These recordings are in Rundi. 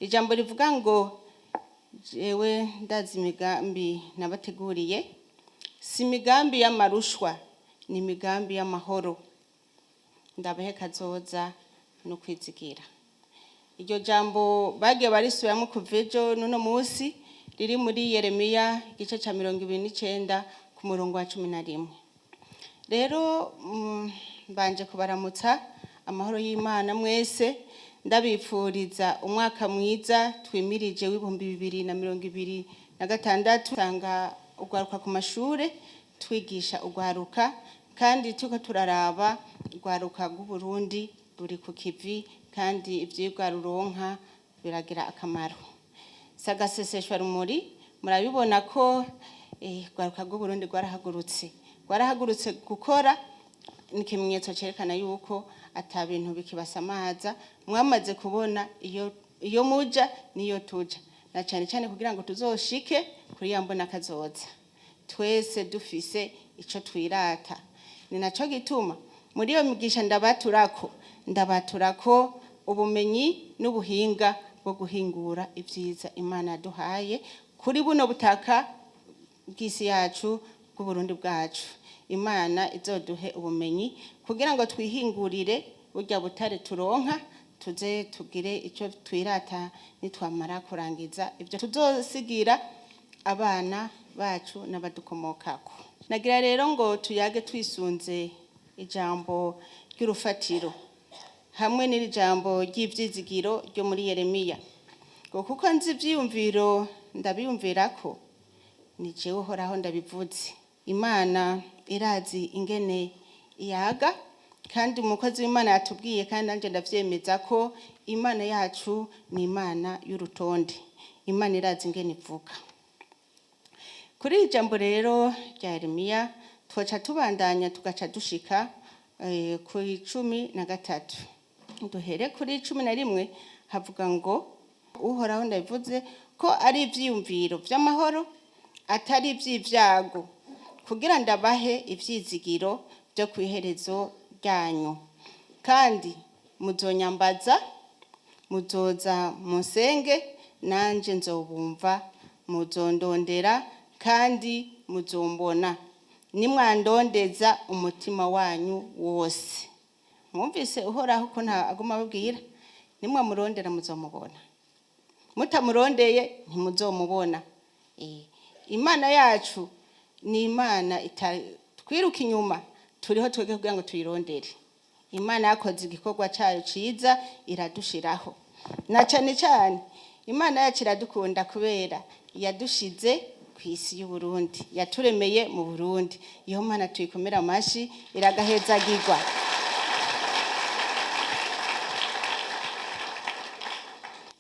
Ijambo rivuga ngo jewe ndazi imigambi nabateguriye, si imigambi y'amarushwa, ni imigambi y'amahoro, ndabahe kazoza no kwizigira. Iryo jambo bagiye barisubiramo kuva ejo n'uno munsi, riri muri Yeremiya igice ca 29 ku murongo wa 11. Rero mbanje kubaramutsa amahoro y'Imana mwese, ndabipfuriza umwaka mwiza twimirije w'2026. Usanga ugwaruka ku mashure, twigisha ugwaruka, kandi turiko turaraba urwaruka rw'Uburundi ruri ku kivi, kandi ivyigwa ruronka biragira akamaro. Sagaseseshwa rumuri, murabibona ko urwaruka rw'Uburundi rwarahagurutse gukora. Ni ikimenyetso cerekana yuko ata bintu bikibasamaza. Mwamaze kubona iyo muja niyo tuja, na cane cane kugira ngo tuzoshike kuri ya mbona kazoza twese dufise ico twirata. Ni naco gituma muri iyo migisha ndabaturako ubumenyi n'ubuhinga bwo guhingura ivyiza Imana yaduhaye kuri buno butaka bw'isi yacu, bw'Uburundi bwacu. Imana izoduhe ubumenyi kugira ngo twihingurire burya butare turonka, tuze tugire icyo twirata nitwamara kurangiza ibyo tuzosigira abana bacu n'abadukomokako. Nagira rero ngo tuyage twisunze ijambo ry'urufatiro hamwe n'iri jambo ry'ivyizigiro ryo muri Yeremiya, ngo kuko nzi ivyiyumviro ndabiyumvirako, ni jewe Uhoraho ndabivuze. Imana irazi ingene iyaga, kandi umukozi w'Imana yatubwiye, kandi nanjye ndavyemeza ko Imana yacu ni Imana y'urutonde. Imana irazi ingene ivuga. Kuri iri jambo rero rya Yeremiya twoca tubandanya, tugaca dushika ku 13. Duhere kuri 11, havuga ngo Uhoraho ndabivuze ko ari ivyiyumviro vy'amahoro, atari ivy'ivyago, kugira ndabahe ivyizigiro vyo kw'iherezo ryanyu. Kandi muzonyambaza, muzoza munsenge, nanje nzobumva, muzondondera kandi muzombona, nimwandondeza umutima wanyu wose. Mwumvise Uhoraho ko nta aguma ababwira: nimwamurondera muzomubona, mutamurondeye ntimuzomubona. Imana yacu ni Imana twiruka inyuma, turiho twebwe kugira ngo tuyirondere. Imana yakoze igikorwa cyayo ciza, iradushiraho. Na cane cane Imana yacu iradukunda kubera yadushize ku isi y'Uburundi, yaturemeye mu Burundi. Iyo Mana tuyikomera amashi, iragahezagirwa.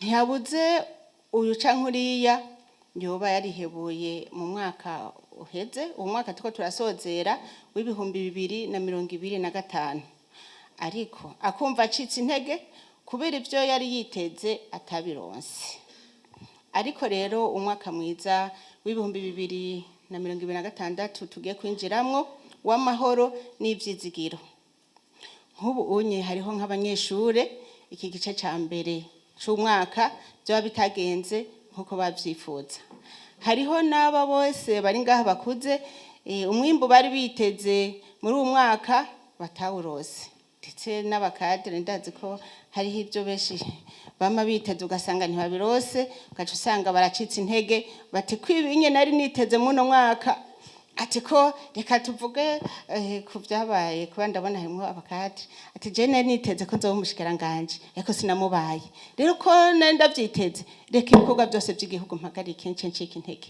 Ntihabuze uyu canke uriya yoba yarihebuye mu mwaka uheze, uwo mwaka turiko turasozera w'2025, ariko akumva acitse intege kubera ivyo yari yiteze atabironse. Ariko rero umwaka mwiza w'2026 tugiye kwinjiramwo w'amahoro n'ivyizigiro. Nk'ubu unye hariho nk'abanyeshure iki gice ca mbere c'umwaka vyoba bitagenze nk'uko bavyifuza. Hariho n'aba bose bari ngaha bakuze, umwimbu bari biteze muri uwu mwaka batawurose, ndetse n'abakadire ndazi ko hariho ibyo benshi bama biteze ugasanga ntibabirose, ugaca usanga baracitse intege, bati kwibinye nari niteze muno mwaka. Ati ko reka tuvuge ku byabaye, kuba ndabona harimwo abakadire, ati je nari niteze ko nzoba umushikiranganji, ariko sinamubaye. Rero ko nari ndavyiteze, reka ibikorwa byose by'igihugu mpagarike, nce ncika intege.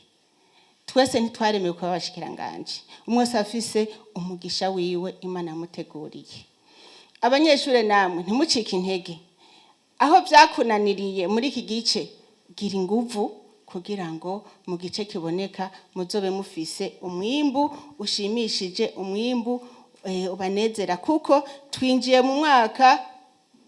Twese ntitwaremewe kuba abashikiranganji, umwe wese afise umugisha wiwe Imana yamuteguriye. Abanyeshure namwe ntimucike intege. Aho vyakunaniriye muri iki gice, gira inguvu kugira ngo mu gice kiboneka muzobe mufise umwimbu ushimishije, umwimbu ubanezera, kuko twinjiye mu mwaka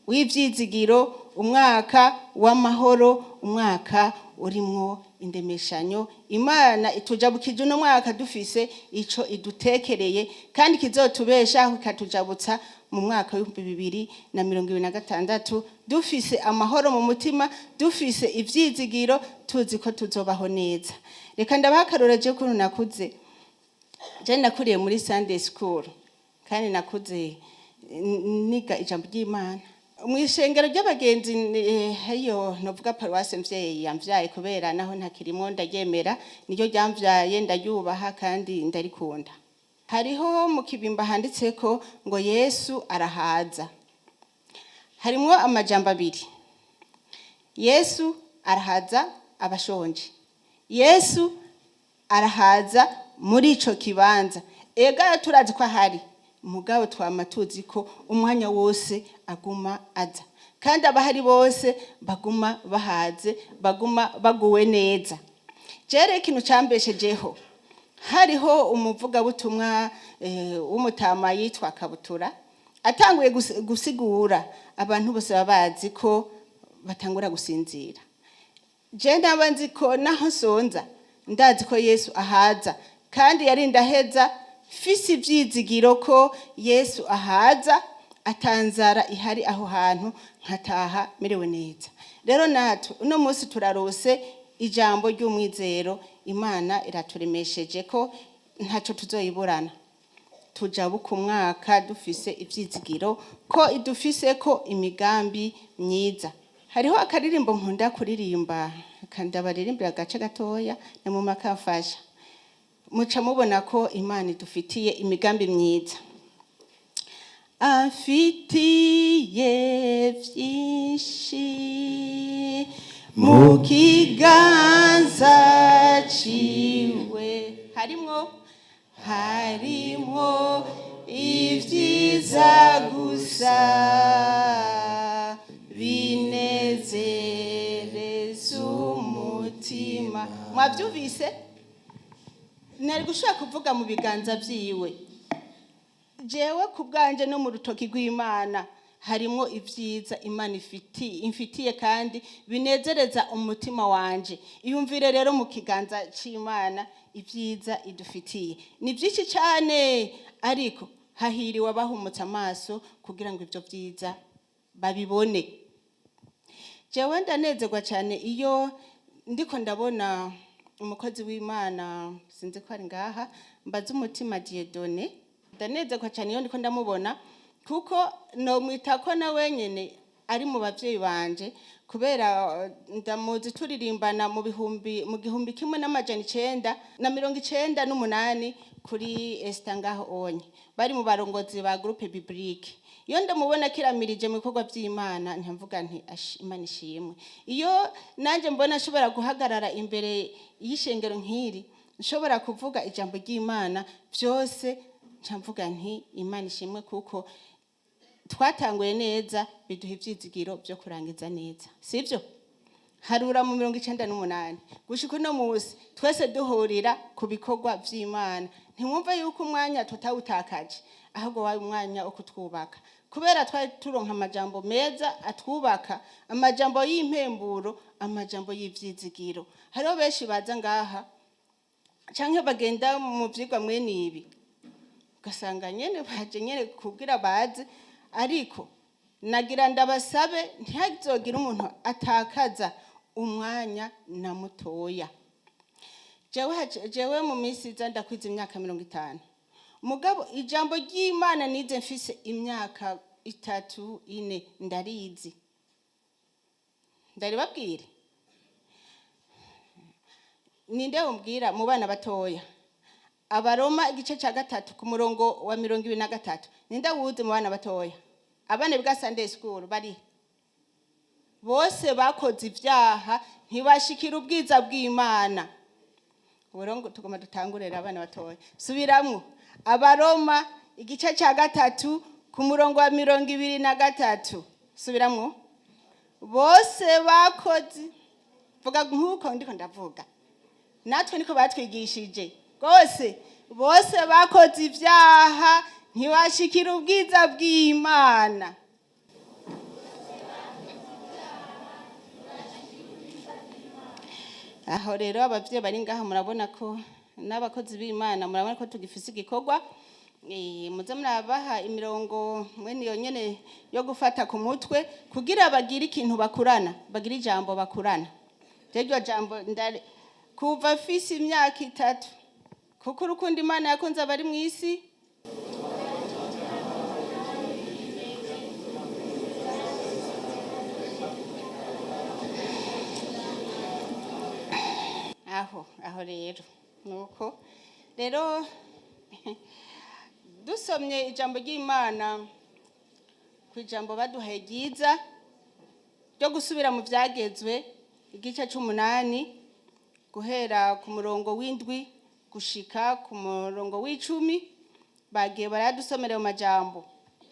w'ivyizigiro, umwaka w'amahoro, umwaka urimwo indemeshanyo. Imana itujabukije uno mwaka dufise ico idutekereye kandi kizotubeshaho, ikatujabutsa. mu mwaka w'2026 dufise amahoro mu mutima, dufise ivyizigiro, tuzi ko tuzobaho neza. Reka ndabaha akarorero je ukuntu nakuze. Je nakuriye muri Sunday school, kandi nakuze niga ijambo ry'Imana mw'ishengero ry'abagenzi. Heyo novuga paruwase mvyeyi yamvyaye, kubera naho ntakirimwo ndaryemera, niryo ryamvyaye, ndaryubaha kandi ndarikunda. Hariho mu kibimba handitseko ngo "Yesu arahaza". Harimwo amajambo abiri: Yesu arahaza abashonje, Yesu arahaza muri ico kibanza. Ega turazi ko ahari, mugabo twama tuzi ko umwanya wose aguma aza, kandi abahari bose baguma bahaze, baguma baguwe neza. Jere ikintu cambeshejeho, hariho umuvugabutumwa w'umutama yitwa Kabutura. Atanguye gusigura, abantu bose baba bazi ko batangura gusinzira. Je naba nzi ko naho nsonza, ndazi ko Yesu ahaza, kandi yari ndaheza fise ivyizigiro ko Yesu ahaza, atanzara ihari aho hantu, nkataha merewe neza. Rero natwe uno munsi turarose ijambo ry'umwizero. Imana iraturemesheje ko ntaco tuzoyiburana. Tujabuka umwaka dufise ivyizigiro ko idufise ko imigambi myiza. Hariho akaririmbo nkunda kuririmba, kandabaririmbira agace gatoya namwe makamfasha, muca mubona ko Imana idufitiye imigambi myiza. Amfitiye vyinshi mu kiganza ciwe, harimwo ivyiza gusa binezereza umutima. Mwavyumvise? Nari gushobora kuvuga mu biganza vyiwe. Jewe ku bwanje no mu rutoki rw'Imana harimwo ivyiza Imana imfitiye kandi binezereza umutima wanje. Iyumvire rero mu kiganza c'Imana ivyiza idufitiye ni vyinshi cane, ariko hahiriwe abahumutse amaso kugira ngo ivyo vyiza babibone. Jewe ndanezerwa cyane iyo ndiko ndabona umukozi w'Imana, sinzi ko ari ngaha, mbaza umutima Dieudonné. Ndanezerwa cyane iyo ndiko ndamubona, kuko nomwita ko na wenyene ari mu bavyeyi banje, kubera ndamuzi turirimbana mu 1998 kuri Esther ngaho onye, bari mu barongozi ba groupe biblique. Iyo ndamubona kiramirije mu bikorwa by'Imana, nkamvuga nti: "Imana ishimwe." Iyo nanjye mbona nshobora guhagarara imbere y'ishengero nk'iri, nshobora kuvuga ijambo ry'Imana, byose nkamvuga nti: "Imana ishimwe," kuko twatanguye neza, biduha ibyizigiro byo kurangiza neza, sibyo? Harura mu 98 gushika uno munsi, twese duhurira ku bikorwa vy'Imana. Ntimwumve yuko umwanya tutawutakaje, ahubwo wabaye umwanya wo kutwubaka, kubera twari turonka amajambo meza atwubaka, amajambo y'impemburo, amajambo y'ivyizigiro. Hariho benshi baza ngaha canke bagenda mu vyigwa mwene ibi, ugasanga nyene baje nyene kugira baze, ariko nagira ndabasabe ntihazogire umuntu atakaza umwanya na mutoya. Jewe mu minsi iza ndakwiza imyaka 50, mugabo ijambo ry'Imana nize mfise imyaka 3, 4, ndarizi. Ndaribabwire? Ninde wumbwira mu bana batoya Abaroma igice cya 3 ku murongo wa 23? Ninde wuzi mu bana batoya? Abana biga Sunday school bari bose bakoze ibyaha, ntibashikira ubwiza bw'Imana. Uburongo tugomba dutangurira abana batoya. Subiramwo Abaroma igice cya 3 ku murongo wa 23. Subiramwo. Bose bakoze, vuga nk'uko ndiko ndavuga, natwe niko batwigishije rwose. Bose bakoze ibyaha, ntibashikira ubwiza bw'Imana. Aho rero abavyeyi bari ngaha, murabona ko n'abakozi b'Imana, murabona ko tugifise igikorwa. Muze murabaha imirongo mwene iyo nyene yo gufata ku mutwe kugira bagire ikintu bakurana, bagire ijambo bakurana. Iryo jambo ndare kuva mfise imyaka 3, kuko urukundo Imana yakunze abari mu isi. Aho rero nuko rero dusomye ijambo ry'Imana ku ijambo baduhaye ryiza ryo gusubira mu vyagezwe igice c'umunani guhera ku murongo w'indwi gushika ku murongo w'icumi, bagiye baradusomera ayo majambo.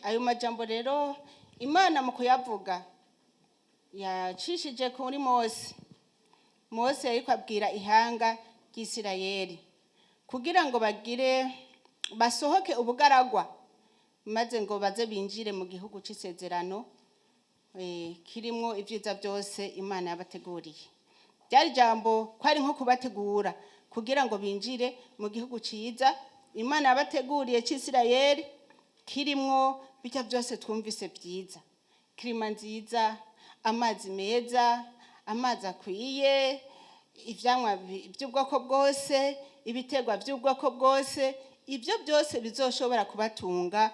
Ayo majambo rero Imana mu kuyavuga yacishije kuri Mose. Mose yariko abwira ihanga ry'Isirayeli kugira ngo bagire basohoke ubugaragwa, maze ngo baze binjire mu gihugu c'isezerano, kirimwo ivyiza byose Imana yabateguriye. Byari jambo kwari nko kubategura kugira ngo binjire mu gihugu ciza Imana yabateguriye c'Isirayeli, kirimwo bijya byose twumvise byiza: klima nziza, amazi meza, amazi akwiye, ivyamwa by'ubwoko bwose, ibiterwa by'ubwoko bwose, ibyo byose bizoshobora kubatunga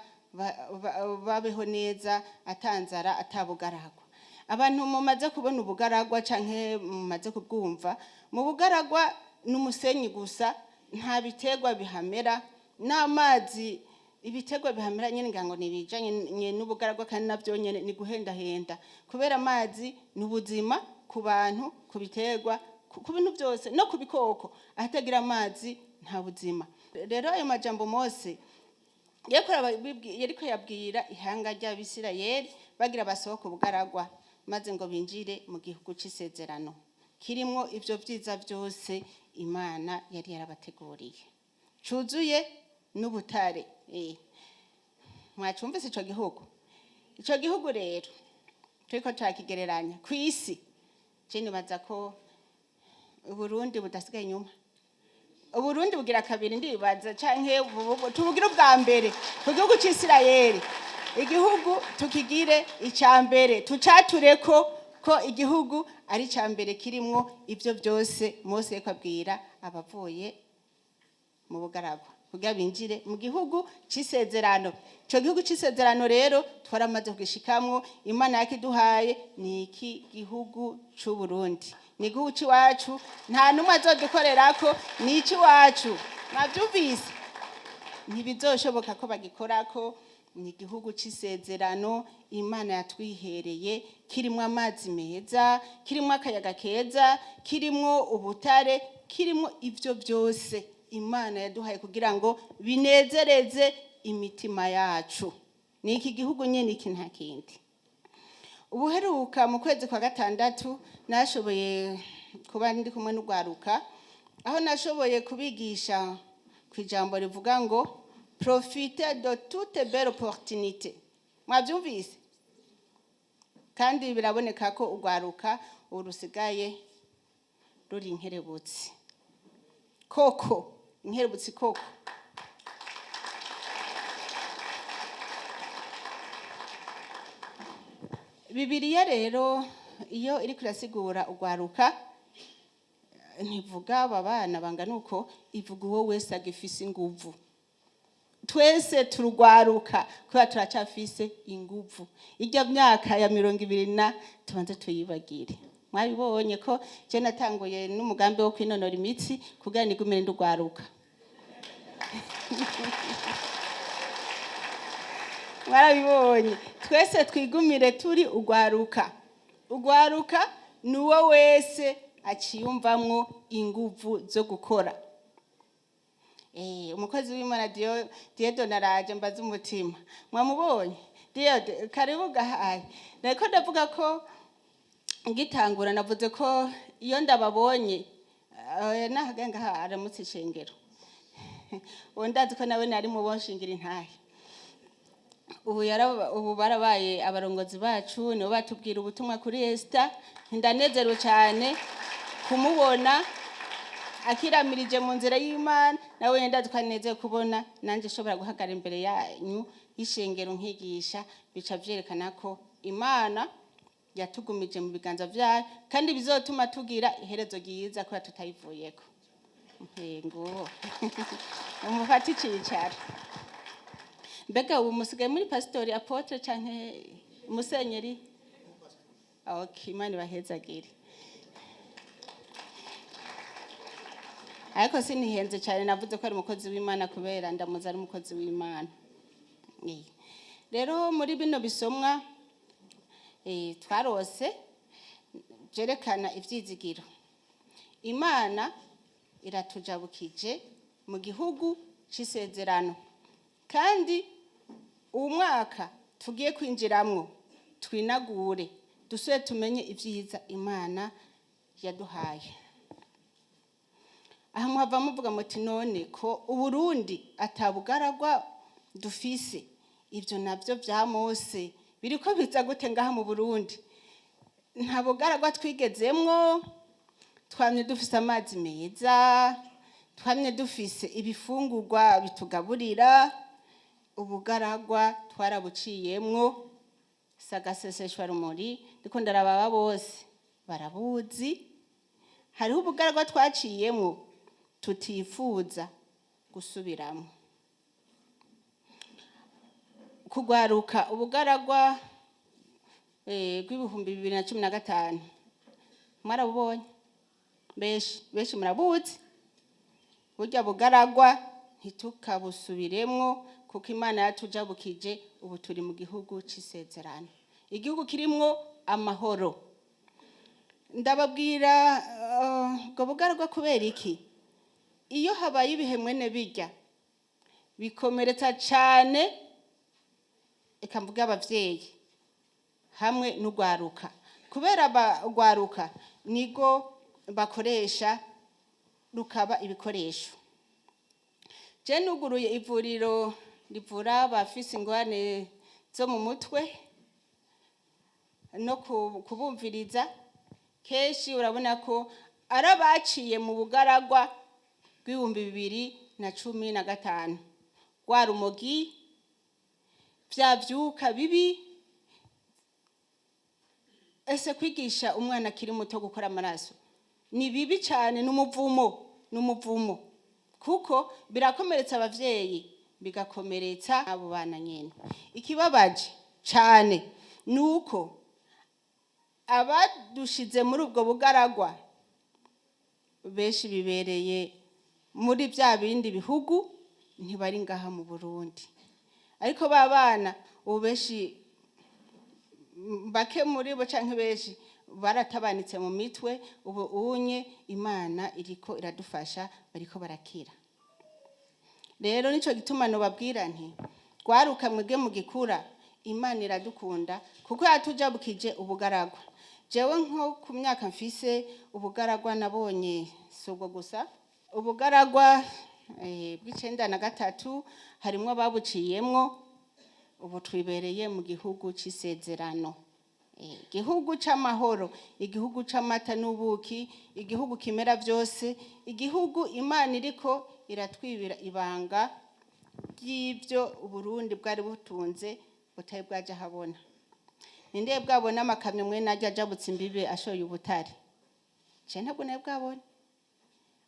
babeho neza atanzara atabugaragwa. Abantu mumaze kubona ubugaragwa canke mumaze kubwumva, mu bugaragwa n'umusenyi gusa, nta biterwa bihamera, n'amazi ibiterwa bihamera nyene ngira ngo nibijanye n'ubugaragwa, kandi navyo nyene ni guhendahenda, kubera amazi ni ubuzima ku bantu, ku biterwa, ku bintu byose no ku bikoko. Ahatagira amazi nta buzima. Rero ayo majambo Mose yariko yabwira ihanga ry'Abisirayeli bagira basohoke ubugaragwa, maze ngo binjire mu gihugu c'isezerano kirimwo ivyo vyiza vyose Imana yari yarabateguriye, cuzuye n'ubutare. Mwacumvise ico gihugu? Ico gihugu rero turiko turakigereranya kw'isi, je nibaza ko Uburundi budasigaye inyuma. Uburundi bugira kabiri ndibaza, canke tubugire ubwa mbere ku gihugu c'Isirayeli. Igihugu tukigire ica mbere, tucatureko ko igihugu ari ica mbere kirimwo ivyo byose Mose yariko abwira abavuye mu bugaragwa kugira binjire mu gihugu c'isezerano. Ico gihugu c'isezerano rero twaramaze kugishikamwo, Imana yakiduhaye, ni iki gihugu c'u Burundi, ni igihugu c'iwacu, nta n'umwe azodukorerako, ni ic'iwacu. Mwavyumvise? Ntibizoshoboka ko bagikorako. Ni igihugu c'isezerano Imana yatwihereye, kirimwo amazi meza, kirimwo akayaga keza, kirimwo ubutare, kirimwo ivyo byose Imana yaduhaye kugira ngo binezereze imitima yacu. Ni iki gihugu nyene iki, nta kindi. Ubuheruka mu kwezi kwa gatandatu nashoboye kuba ndi kumwe n'urwaruka, aho nashoboye kubigisha ku ijambo rivuga ngo profite de toute belle opportunité. Mwavyumvise? Kandi biraboneka ko urwaruka ubu rusigaye ruri inkerebutsi koko, inkerebutsi koko. Bibiliya rero iyo iriko irasigura urwaruka ntivuga aba bana bangana uko, ivuga uwo wese agifise inguvu. Twese turugwaruka kubera turacafise inguvu. Irya myaka ya 20 na tubanze tuyibagire. Mwabibonye ko je natanguye n'umugambi wo kwinonora imitsi kugira nigumire ndugwaruka. Mwarabibonye? Twese twigumire turi ugwaruka. Ugwaruka ni uwo wese aciyumvamwo inguvu zo gukora. Umukozi w'Imana Dieudonne araje mbaze umutima. Mwamubonye? Diode, karibu gahaye. Nariko ndavuga ko ngitangura navuze ko iyo ndababonye, nahagenga aramutse ishengero. Uwo ndazi ko nawe nari mu bonshingira intahe. Ubu barabaye abarongozi bacu, nibo batubwira ubutumwa kuri Esther. Ndanezerewe cyane kumubona. Akiramirije mu nzira y'Imana nawe wenda twaneze kubona nanjye nshobora guhagarara imbere yanyu y'ishengero nkigisha. Bica vyerekana ko Imana yatugumije mu biganza vyayo, kandi bizotuma tugira iherezo ryiza kubera tutayivuyeko. Nguwo umufate icicaro. Mbega ubu musigaye muri pasitori, apôtre canke musenyeri? Okay, Imana ibahezagire. Ariko sinihenze cyane, navuze ko ari umukozi w'Imana kubera ndamuzi ari umukozi w'Imana. Rero muri bino bisomwa twarose byerekana ivyizigiro, Imana iratujabukije mu gihugu c'isezerano, kandi uwu mwaka tugiye kwinjiramwo twinagure, dusubire tumenye ivyiza Imana yaduhaye. Aha muhava muvuga muti: "None ko Uburundi atabugaragwa dufise, ibyo navyo vya Mose biriko biza gute ngaha mu Burundi?" Nta bugaragwa twigezemwo, twamye dufise amazi meza, twamye dufise ibifungurwa bitugaburira. Ubugaragwa twarabuciyemwo, sagaseseshwa rumuri. Ndiko ndarababa bose barabuzi. Hariho ubugaragwa twaciyemwo tutifuza gusubiramo. Kugwaruka ubugaragwa bw'ibihumbi 2015 mwarabubonye, benshi benshi murabuzi. Burya bugaragwa ntitukabusubiremwo, kuko Imana yatujabukije, ubu turi mu gihugu c'isezerano, igihugu kirimwo amahoro. Ndababwira ubwo bugaragwa kubera iki? Iyo habaye ibihe mwene bijya bikomeretsa cane, eka mvuge abavyeyi hamwe n'ugwaruka, kubera urwaruka nigo bakoresha rukaba ibikoresho. Je nuguruye ivuriro rivura abafise ingorane zo mu mutwe no kubumviriza. Kenshi urabona ko ari abaciye mu bugaragwa bw'ibihumbi 2015, rwa rumogi, vya vyuka bibi. Ese kwigisha umwana akiri muto gukora amaraso ni bibi cyane, n'umuvumo, n'umuvumo, kuko birakomeretsa abavyeyi, bigakomeretsa abo bana nyene. Ikibabaje cyane ni uko abadushize muri ubwo bugaragwa benshi bibereye muri bya bindi bihugu, ntibari ngaha mu Burundi. Ariko ba bana ubu benshi, bake muri bo canke benshi, baratabanitse mu mitwe. Ubu unye Imana iriko iradufasha, bariko barakira. Rero nico gituma nobabwira nti: "Gwaruka mwebwe mugikura, Imana iradukunda kuko yatujabukije ubugaragwa." Jewe nko ku myaka mfise, ubugaragwa nabonye si ubwo gusa. Ubugaragwa bw'icenda na gatatu harimwo ababuciyemwo. Ubu twibereye mu gihugu c'isezerano, igihugu c'amahoro, igihugu c'amata n'ubuki, igihugu kimera vyose, igihugu Imana iriko iratwibira ibanga ry'ivyo Uburundi bwari butunze butari bwaja habona. Ninde bwabona amakamyo mwene ajya ajabutse imbibe ashoye ubutare? Je ntabwo nawe bwabona.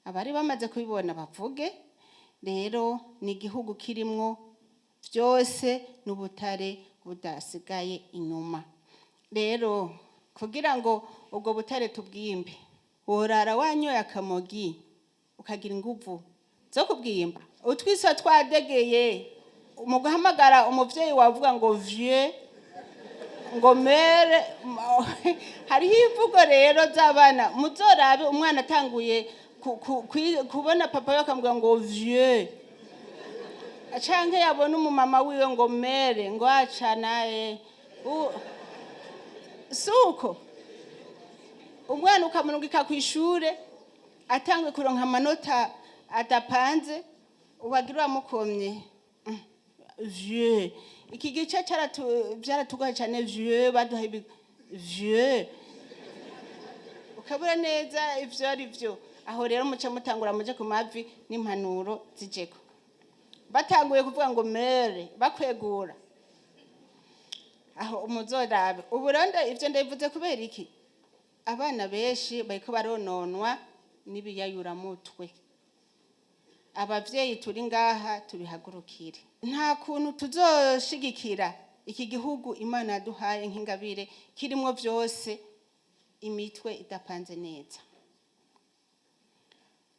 Abari bamaze kubibona bavuge. Rero ni igihugu kirimwo byose n'ubutare budasigaye inyuma. Rero kugira ngo ubwo butare tubwimbe, worara wanyoye akamogi ukagira inguvu zo kubwimba, utwiso twadegeye, mu guhamagara umuvyeyi wavuga ngo "vieux", ngo "mère". Hariho imvugo rero z'abana. Muzorabe umwana atanguye kubona papa we akamubwira ngo "vieux", canke yabona umumama wiwe ngo "mère", ngo aca naye suko umwana ukamurungika kw'ishure atangwe kuronka amanota adapanze, uwagira uramukomye: "Vieux." Iki gice vyaratugoye cane. "Vieux" baduha ibi "vieux", ukabura neza ivyo ari vyo. Aho rero muce mutangura muje ku mavi n'impanuro zijeko. Batanguye kuvuga ngo mere bakwegura, aho umuzorabe. Ubu rero ivyo ndabivuze kubera iki? Abana benshi bariko barononwa n'ibiyayuramutwe. Abavyeyi turi ngaha tubihagurukire. Nta kuntu tuzoshigikira iki gihugu Imana yaduhaye nk'ingabire kirimwo vyose, imitwe idapanze neza.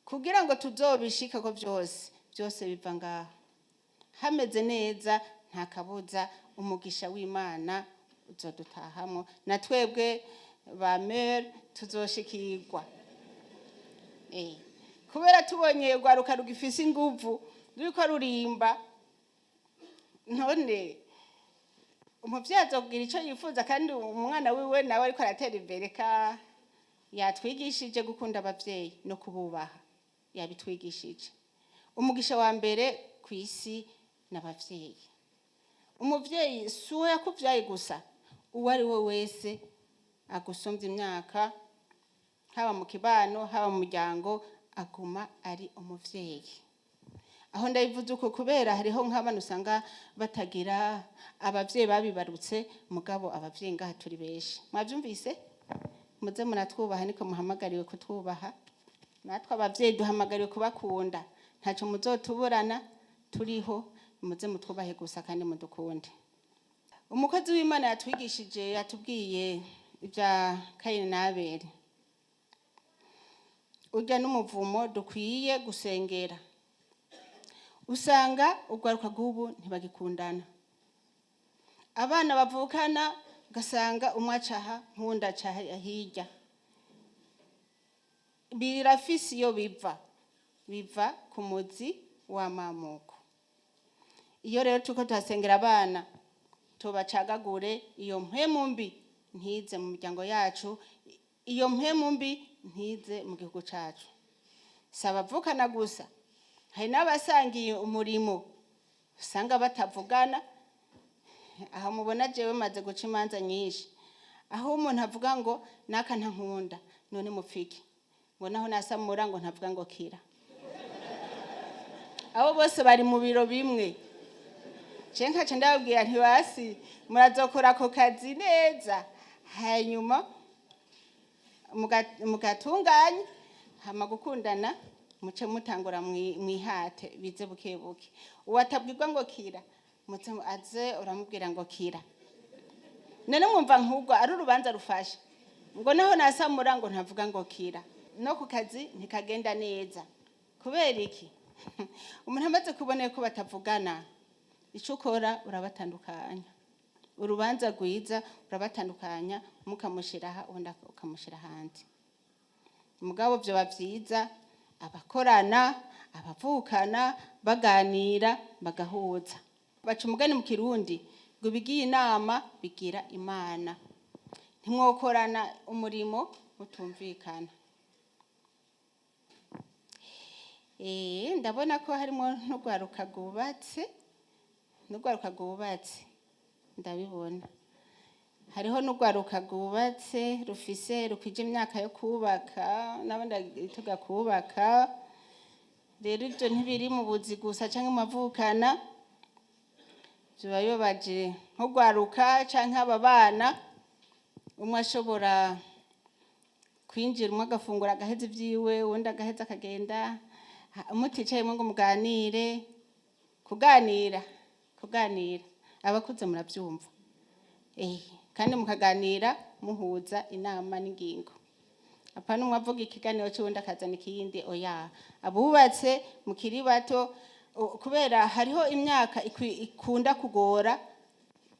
Kugira ngo tuzobishikeko vyose, vyose biva ngaha. Hameze neza, nta kabuza umugisha w'Imana uzodutahamo, na twebwe ba mere tuzoshikirwa. Kubera tubonye urwaruka rugifise inguvu, ruriko rurimba, none umuvyeyi azobwira ico yifuza kandi umwana wiwe nawe ariko aratera imbere? Ka yatwigishije gukunda abavyeyi no kububaha, yabitwigishije. Umugisha wa mbere ku isi n'abavyeyi. Umuvyeyi si uwo yakuvyaye gusa, uwo ari we wese agusumvya imyaka, haba mu kibano, haba mu muryango, aguma ari umuvyeyi. Aho ndabivuze uko kubera hariho nk'abana usanga batagira abavyeyi babibarutse, mugabo abavyeyi ngaha turi benshi. Mwavyumvise? Muze muratwubaha, niko muhamagariwe kutwubaha. Natwe abavyeyi duhamagariwe kubakunda. Ntaco muzotuburana turiho, muze mutwubahe gusa kandi mudukunde. Umukozi w'Imana yatwigishije, yatubwiye ibya Kayini na Abeli. Urya n'umuvumo dukwiye gusengera. Usanga urwaruka rw'ubu ntibagikundana. Abana bavukana ugasanga umwe acaha nk'uwundi aca hirya. Birafise iyo biva, biva ku muzi w'amamuko. Iyo rero turiko tuhasengera abana, tubacagagure iyo mpwemu mbi ntize mu miryango yacu, iyo mpwemu mbi ntize mu gihugu cacu. Si abavukana gusa, hari n'abasangiye umurimo usanga batavugana. Aho mubona jewe maze guca imanza nyinshi, aho umuntu avuga ngo naka ntankunda, none mupfike? Ngo naho nasamura ngo ntavuga ngo kira. Abo bose bari mu biro bimwe. Je nkaca ndababwira nti basi murazokora ako kazi neza, hanyuma mugatunganya, hama gukundana muce mutangura mwihate bize buke buke. Uwatabwirwa ngo kira, muze aze uramubwira ngo kira. None mwumva nk'ubwo ari urubanza rufasha? Ngo naho nasamura ngo ntavuga ngo kira. No ku kazi ntikagenda neza. Kubera iki? Umuntu amaze kubona ko batavugana, ico ukora urabatandukanya. Urubanza rwiza urabatandukanya, mukamushira aha, uwundi ukamushira ahandi. Mugabo vyoba vyiza abakorana, abavukana baganira bagahuza. Baca umugani mu Kirundi ngo ibigiye inama bigira Imana. Ntimwokorana umurimo mutumvikana. Ndabona ko harimo n'urwaruka rwubatse, n'urwaruka rwubatse ndabibona. Hariho n'urwaruka rwubatse rufise rukwije imyaka yo kubaka, n'abandi tuga kubaka. Rero ivyo ntibiri mu buzi gusa canke mu mavukana, biba bibabaje nk'urwaruka canke aba bana, umwe ashobora kwinjira, umwe agafungura agaheza ivyiwe, uwundi agaheza akagenda, muticayemwo ngo muganire. Kuganira, kuganira, abakuze muravyumva. Kandi mukaganira muhuza inama n'ingingo. Apana umwe avuga ikiganiro c'uwundi akazana ikindi, oya. Abubatse mukiri bato, kubera hariho imyaka ikunda kugora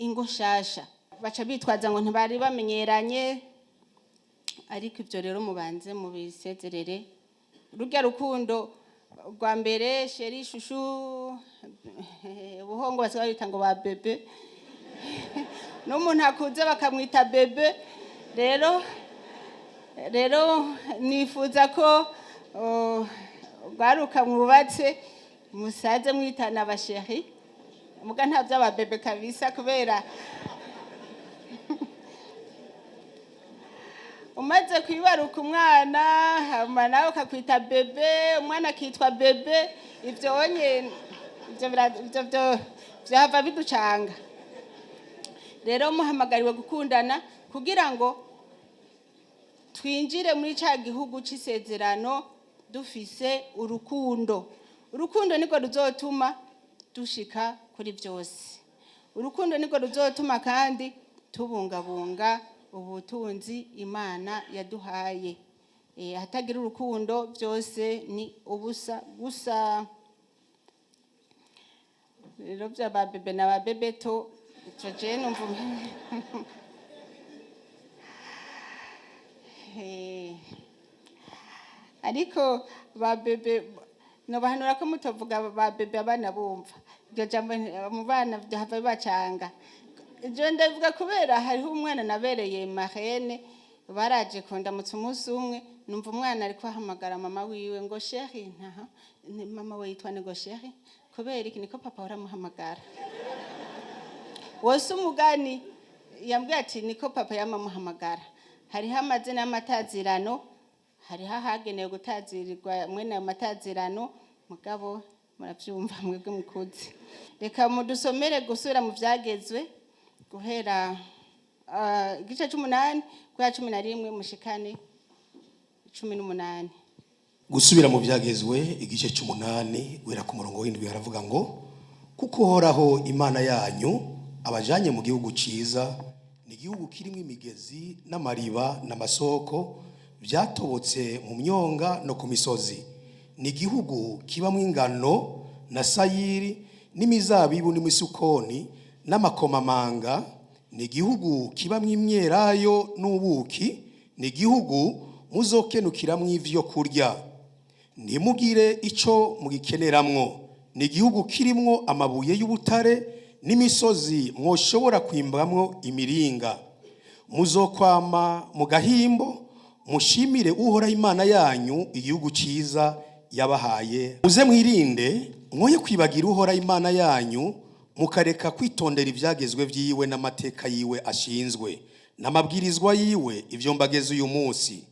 ingo nshasha, baca bitwaza ngo ntibari bamenyeranye. Ariko ivyo rero mubanze mubisezerere. Rurya rukundo rwa mbere, chéri, chouchou, buhongo basigaye bita ngo ba bébé, n'umuntu akuze bakamwita bébé. Rero nifuza ko rwaruka mwubatse musaze mwitana aba chéri, muga nta vy'aba bébé kabisa, kubera umaze kwibaruka umwana. Hama nawe ukakwita bébé, umwana akitwa bébé, ivyo onye ivyo ivyo vyava biducanga. Rero muhamagariwe gukundana kugira ngo twinjire muri ca gihugu c'isezerano dufise urukundo. Urukundo niko ruzotuma dushika kuri byose. Urukundo niko ruzotuma kandi tubungabunga ubutunzi Imana yaduhaye. Hatagira urukundo byose ni ubusa gusa. Rero bya ba bébé na ba bebeto, ico je numva ariko ba bébé nobahanura ko mutovuga ba bébé abana bumva iryo jambo mu bana hava bibacanga. Ivyo ndabivuga kubera hariho umwana nabereye marraine, baraje kundamutsa umunsi umwe, numva umwana ariko ahamagara mama wiwe ngo "Chérie". Ntaha ni mama we yitwa ngo "Chérie". Kubera iki? Niko papa uramuhamagara wose. Umugani yambwiye ati niko papa yamamuhamagara. Hariho amazina y'amatazirano, hariho ahagenewe gutazirirwa mwene ayo matazirano. Mugabo muravyumva mwebwe mukuze. Reka mudusomere gusubira mu Vyagezwe guhera igice c'umunani guhera 11 mushikane 18. Gusubira mu Byagezwe, igice c'umunani, guhera ku murongo w'indwi, haravuga ngo: "Kuko Uhoraho Imana yanyu abajanye mu gihugu ciza, ni igihugu kirimo imigezi n'amariba n'amasoko byatobotse mu myonga no ku misozi, ni igihugu kibamo ingano na sayiri n'imizabibu n'imisukoni n'amakomamanga, ni igihugu kibamo imyelayo n'ubuki, ni igihugu muzokenukiramwo ivyo kurya, ntimugire ico mugikeneramwo, ni igihugu kirimwo amabuye y'ubutare n'imisozi mwoshobora kwimbamwo imiringa. Muzokwama mu gahimbo, mushimire Uhoraho Imana yanyu igihugu ciza yabahaye. Muze mwirinde mwoye kwibagira Uhoraho Imana yanyu, mukareka kwitondera ivyagezwe vyiwe n'amateka yiwe ashinzwe n'amabwirizwa yiwe, ivyo mbageze uyu munsi.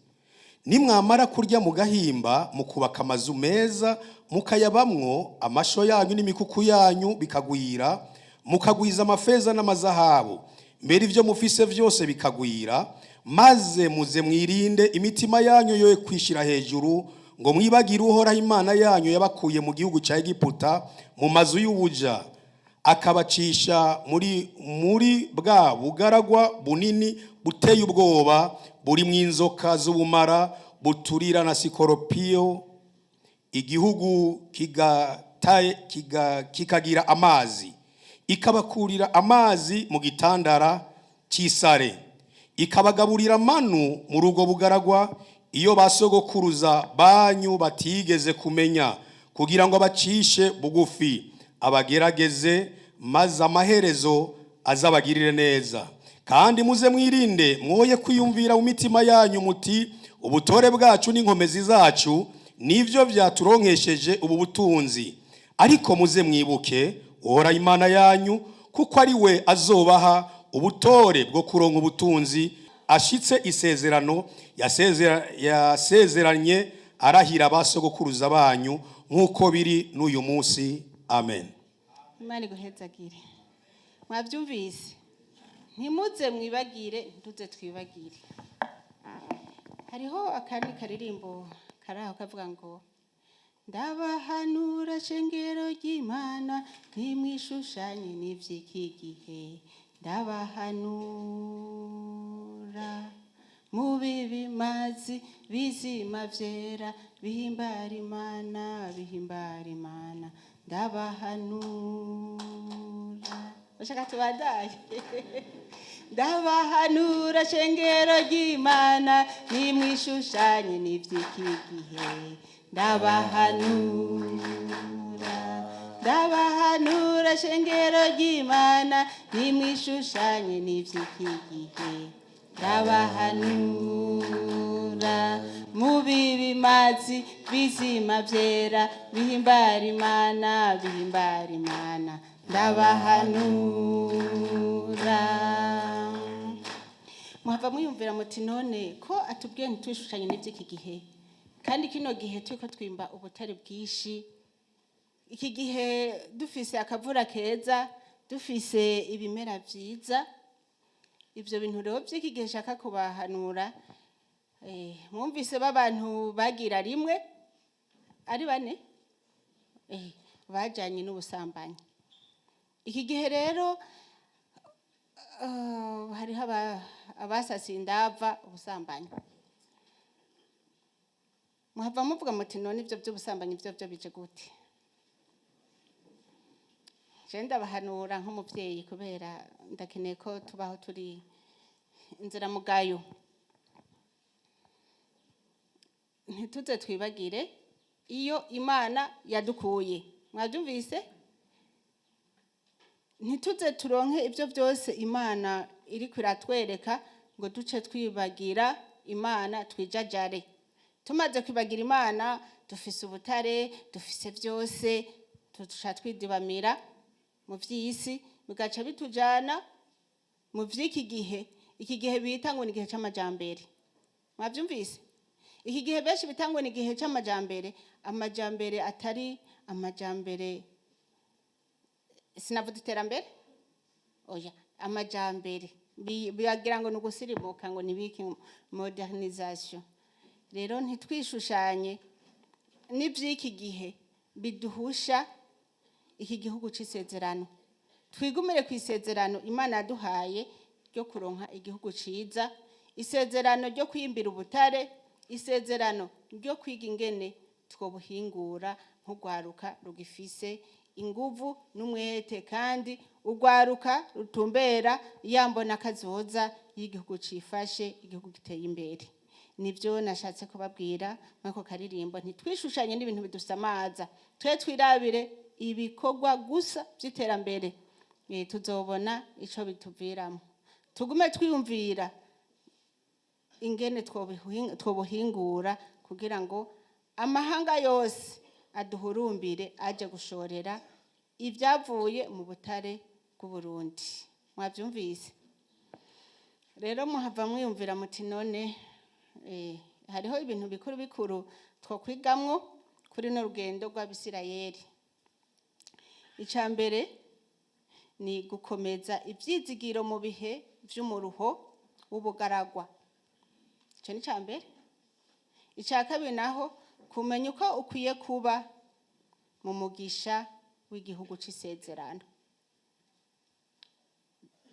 Nimwamara kurya mu gahimba, mukubaka amazu meza mukayabamwo, amasho yanyu n'imikuku yanyu bikagwira, mukagwiza amafeza n'amazahabu, mbere ivyo mufise vyose bikagwira, maze muze mwirinde imitima yanyu yoye kwishira hejuru ngo mwibagire Uhoraho Imana yanyu yabakuye mu gihugu ca Egiputa, mu mazu y'ubuja, akabacisha muri bwa bugaragwa bunini buteye ubwoba, burimwo inzoka z'ubumara buturira na sikoropiyo, igihugu kikagira amazi, ikabakurira amazi mu gitandara cy'isare, ikabagaburira manu mu rugo bugaragwa, iyo basogokuruza banyu batigeze kumenya, kugira ngo abacishe bugufi, abagerageze, maze amaherezo azabagirire neza. Kandi muze mwirinde mwoye kwiyumvira mu mitima yanyu muti: 'Ubutore bwacu n'inkomezi zacu nivyo vyaturonkesheje ubu butunzi.' Ariko muze mwibuke Uhoraho Imana yanyu, kuko ari we azobaha ubutore bwo kuronka ubutunzi, ashitse isezerano yasezeranye arahira abasogokuruza banyu, nk'uko biri n'uyu munsi. Amen." Imana iguhezagire. Mwabyumvise? Ntimuze mwibagire, ntuze twibagire. Hariho akandi karirimbo kari aho kavuga ngo: "Ndabahanura shengero ry'Imana, ntimwishushanye n'ivy'iki gihe. Ndabahanura mubibi mazi bizima vyera bihimbara Imana, bihimbara Imana. Ndabahanura." Bashaka tubandanye. Ndabahanura shengero ry'Imana, nimwishushanye n'ivy'iki gihe. Ndabahanura, ndabahanura shengero ry'Imana, nimwishushanye n'ivy'iki gihe. Ndabahanura mubibi mazi bizima vyera bihimbara Imana, bihimbara Imana. Ndabahanura." Muhava mwiyumvira muti: "None ko atubwiye ntitwishushanye n'ivy'iki gihe?" Kandi kino gihe turiko twimba ubutare bwinshi, iki gihe dufise akavura keza, dufise ibimera vyiza. Ivyo bintu rero vy'iki gihe nshaka kubahanura, mwumvise b'abantu bagira rimwe ari bane, bajanye n'ubusambanyi. Iki gihe rero hariho abasasiye indava ubusambanyi. Muhava muvuga muti: "None ivyo vy'ubusambanyi vyo bije gute?" Je ndabahanura nk'umuvyeyi, kubera ndakeneye ko tubaho turi inziramugayo. Ntituze twibagire iyo Imana yadukuye. Mwabyumvise? Ntituze turonke ibyo byose Imana iriko iratwereka ngo duce twibagira Imana, twijajare. Tumaze kwibagira Imana, dufise ubutare, dufise byose, tuca twidibamira mu vy'isi, bigaca bitujana mu vy'iki gihe, iki gihe bita ngo ni igihe c'amajambere. Mwavyumvise? Iki gihe benshi bita ngo ni igihe c'amajambere, amajambere atari amajambere. Sinavuga iterambere, oya, amajambere. Bagira ngo ni ugusirimuka, ngo nibiki, modernisation. Rero ntitwishushanye n'ivy'iki gihe biduhusha iki gihugu c'isezerano. Twigumire ku isezerano Imana yaduhaye ryo kuronka igihugu ciza, isezerano ryo kwimbira ubutare, isezerano ryo kwiga ingene twobuhingura nk'urwaruka rugifise inguvu n'umwete, kandi urwaruka rutumbera yambona kazoza y'igihugu cifashe, igihugu giteye imbere. Nibyo nashatse kubabwira mwako karirimbo. Ntitwishushanye n'ibintu bidusamaza, twe twirabire ibikorwa gusa by'iterambere. Tuzobona ico bituviramo. Tugume twiyumvira ingene twobuhingura kugira ngo amahanga yose aduhurumbire aje gushorera ibyavuye mu butare bw'Uburundi. Mwabyumvise? Rero muhava mwiyumvira muti: "None hariho ibintu bikuru bikuru twokwigamwo kuri no rugendo rw'Abisirayeli?" Icya mbere ni gukomeza ibyizigiro mu bihe vy'umuruho w'ubugaragwa. Icyo ni icya mbere. Icya kabiri naho, kumenya uko ukwiye kuba mu mugisha w'igihugu c'isezerano.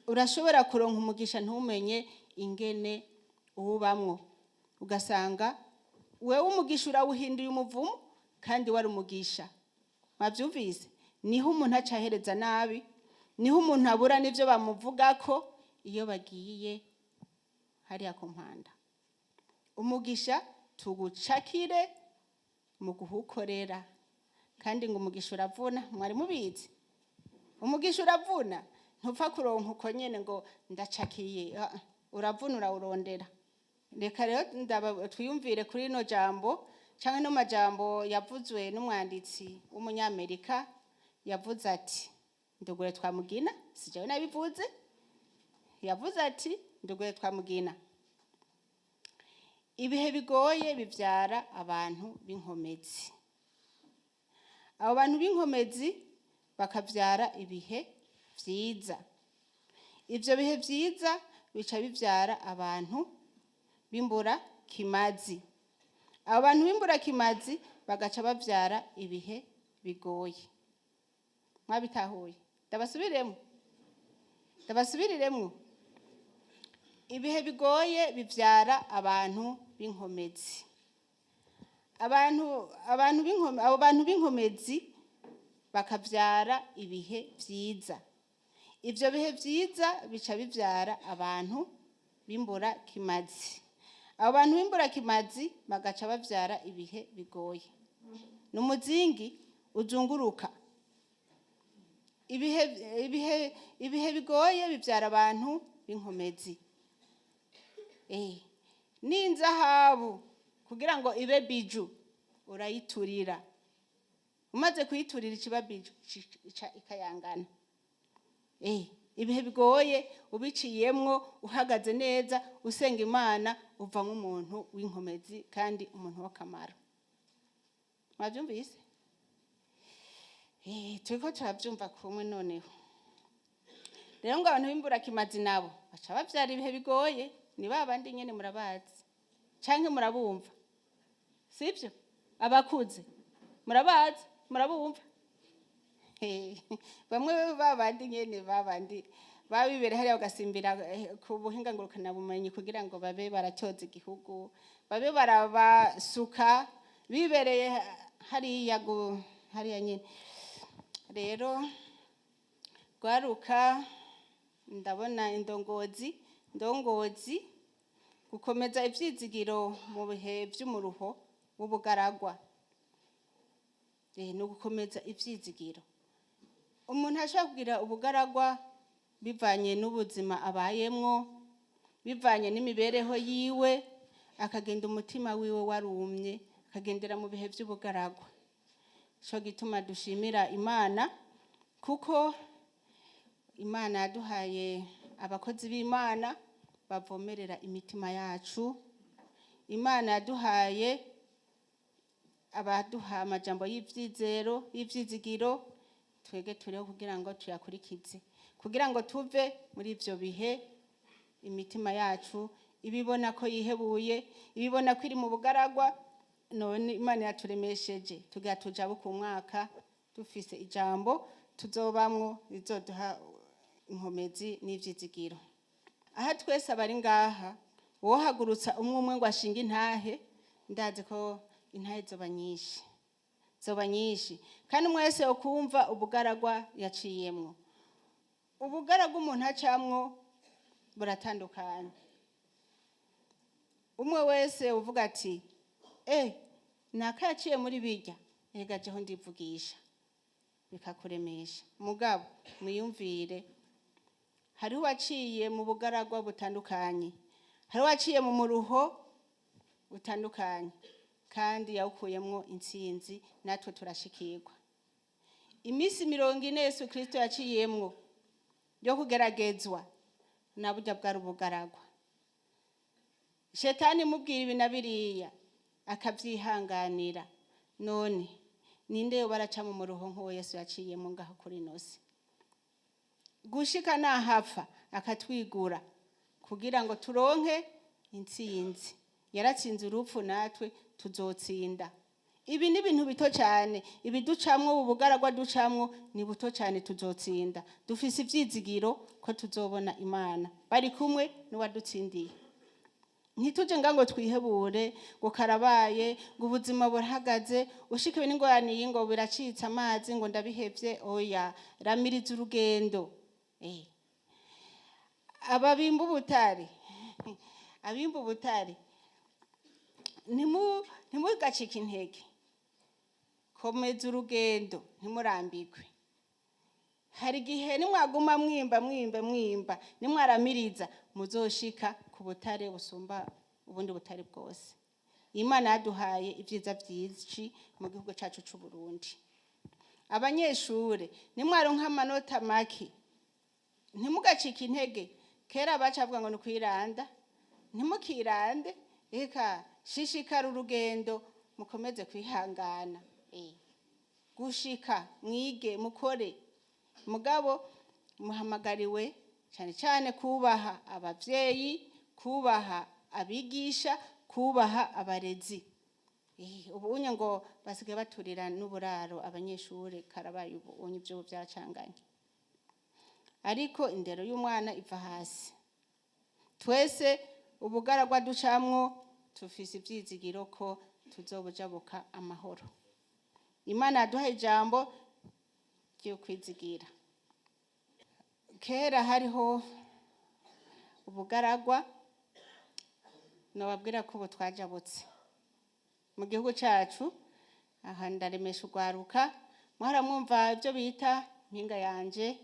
Urashobora kuronka umugisha ntumenye ingene uwubamwo, ugasanga wewe umugisha urawuhinduye umuvumo kandi wari umugisha. Mwavyumvise? Niho umuntu aca ahereza nabi, niho umuntu abura n'ivyo bamuvugako iyo bagiye hariya ku mpanda. Umugisha tugucakire mu guhukorera, kandi ngo umugisha uravuna. Mwari mubizi? Umugisha uravuna, ntupfa kuronka uko nyene ngo ndacakiye. Ah, ah, uravuna, urawurondera. Reka rero twiyumvire kuri rino jambo canke no majambo yavuzwe n'umwanditsi w'Umunyamerika. Yavuze ati: "Ndugure twamugina." Si jewe nabivuze. Yavuze ati: "Ndugure twamugina, ibihe bigoye bivyara abantu b'inkomezi, abo bantu b'inkomezi bakavyara ibihe vyiza, ivyo bihe vyiza bica bivyara abantu b'imbura kimazi, abo bantu b'imbura kimazi bagaca bavyara ibihe bigoye." Mwabitahuye? Ndabasubiriremwo, ndabasubiriremwo. Ibihe bigoye bivyara abantu b'inkomezi, abo bantu b'inkomezi bakavyara ibihe vyiza, ivyo bihe vyiza bica bivyara abantu b'imbura kimazi, abo bantu b'imbura kimazi bagaca bavyara ibihe bigoye. Ni umuzingi uzunguruka. Ibihe bigoye bivyara abantu b'inkomezi. N'inzahabu kugira ngo ibe bijou urayiturira, umaze kuyiturira ikiba bijou, ica ikayangana. Ibihe bigoye ubiciyemwo uhagaze neza, usenga Imana, uvamo umuntu w'inkomezi kandi umuntu w'akamaro. Mwabyumvise? Turiko turabyumva kumwe. Noneho rero ngo abantu b'imburakimazi nabo baca bavyara ibihe bigoye. Ni ba bandi nyene murabazi canke murabumva, sibyo? Abakuze murabazi, murabumva. Bamwe ba bandi nyene, ba bandi babibere hariya bagasimbira ku buhinga ngurukanabumenyi kugira ngo babe baratoza igihugu, babe barabasuka bibereye hariya hariya nyene. Rero rwaruka, ndabona indongozi gukomeza ivyizigiro mu bihe vy'umuruho w'ubugaragwa. Ni ugukomeza ivyizigiro. Umuntu ashobora kugira ubugaragwa bivanye n'ubuzima abayemwo, bivanye n'imibereho yiwe, akagenda umutima wiwe warumye, akagendera mu bihe vy'ubugaragwa. Ico gituma dushimira Imana, kuko Imana yaduhaye abakozi b'Imana bavomerera imitima yacu. Imana yaduhaye abaduha amajambo y'ivyizero, y'ivyizigiro. Twege turiho kugira ngo tuyakurikize, kugira ngo tuve muri ivyo bihe imitima yacu ibibona ko yihebuye, ibibona ko iri mu bugaragwa. None Imana yaturemesheje, tugira tujabuka umwaka dufise ijambo tuzobamwo rizoduha inkomezi n'ivyizigiro. Aha twese abari ngaha, wohagurutsa umwe umwe ngo ashinge intahe, ndazi ko intahe zoba nyinshi, zoba nyinshi, kandi umwe wese ukumva ubugaragwa yaciyemwo. Ubugaragwa umuntu acamwo buratandukanye. Umwe wese uvuga ati: "Naka yaciye muri birya, ega jeho ndivugisha," bikakuremesha. Mugabo mwiyumvire, hariho uwaciye mu bugaragwa butandukanye, hariho uwaciye mu muruho butandukanye kandi yawukuyemwo intsinzi. Natwe turashikirwa. Iminsi 40 Yesu Kristo yaciyemwo yo kugeragezwa, na burya bwari ubugaragwa. Shetani imubwira ibi na biriya, akabyihanganira. None ninde yoba araca mu muruho nk'uwo Yesu yaciyemo ngaho kuri ino si, gushika nahapfa akatwigura kugira ngo turonke intsinzi? Yaratsinze urupfu, natwe tuzotsinda. Ibi ni ibintu bito cyane. Ibiducamwo, ubu bugaragwa ducamwo ni buto cyane. Tuzotsinda, dufise ivyizigiro ko tuzobona Imana bari kumwe n'uwadutsindiye. Ntituje nga ngo twihebure ngo karabaye, ngo ubuzima burahagaze, ushikiwe n'ingorane iyi ngo biracitse amazi, ngo ndabihevye. Oya, ramiriza urugendo. Ababimba ubutare, abimba ubutare, ntimugacike intege. Komeza urugendo, ntimurambirwe. Hari igihe nimwaguma mwimba, mwimba, mwimba, nimwaramiriza, muzoshika ku butare busumba ubundi butare bwose. Imana yaduhaye ibyiza byinshi mu gihugu cyacu c'u Burundi. Abanyeshure, nimwaronka amanota make, ntimugacike intege. Kera baca bavuga ngo ni kwiranda. Ntimukirande, reka shishikara urugendo, mukomeze kwihangana gushika mwige, mukore. Mugabo muhamagariwe cyane cyane kubaha abavyeyi, kubaha abigisha, kubaha abarezi. Ubu unye ngo basigaye baturira n'uburaro abanyeshure, karabaye. Ubu unye ibyo byaracanganye, ariko indero y'umwana iva hasi. Twese ubugaragwa ducamwo, tufise ivyizigiro ko tuzobujabuka amahoro. Imana yaduhaye ijambo ryo kwizigira. Kera hariho ubugaragwa, nobabwira ko ubu twajabutse mu gihugu cacu. Aha ndaremesha urwaruka. Mwahora ibyo bita mpinga yanje,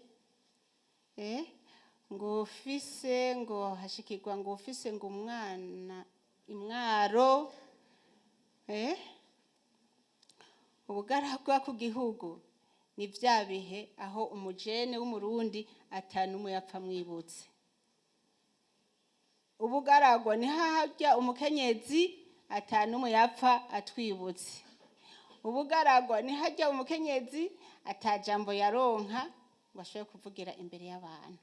ngo ufise ngo hashikirwa, ngo ufise ngo umwana imwaro. Ubugaragwa ku gihugu ni vya bihe aho umujene w'Umurundi atanumwe yapfa mwibutse. Ubugaragwa ni haharya umukenyezi atanumwe yapfa atwibutse. Ubugaragwa ni harya umukenyezi atajambo yaronka ngo ashobore kuvugira imbere y'abantu.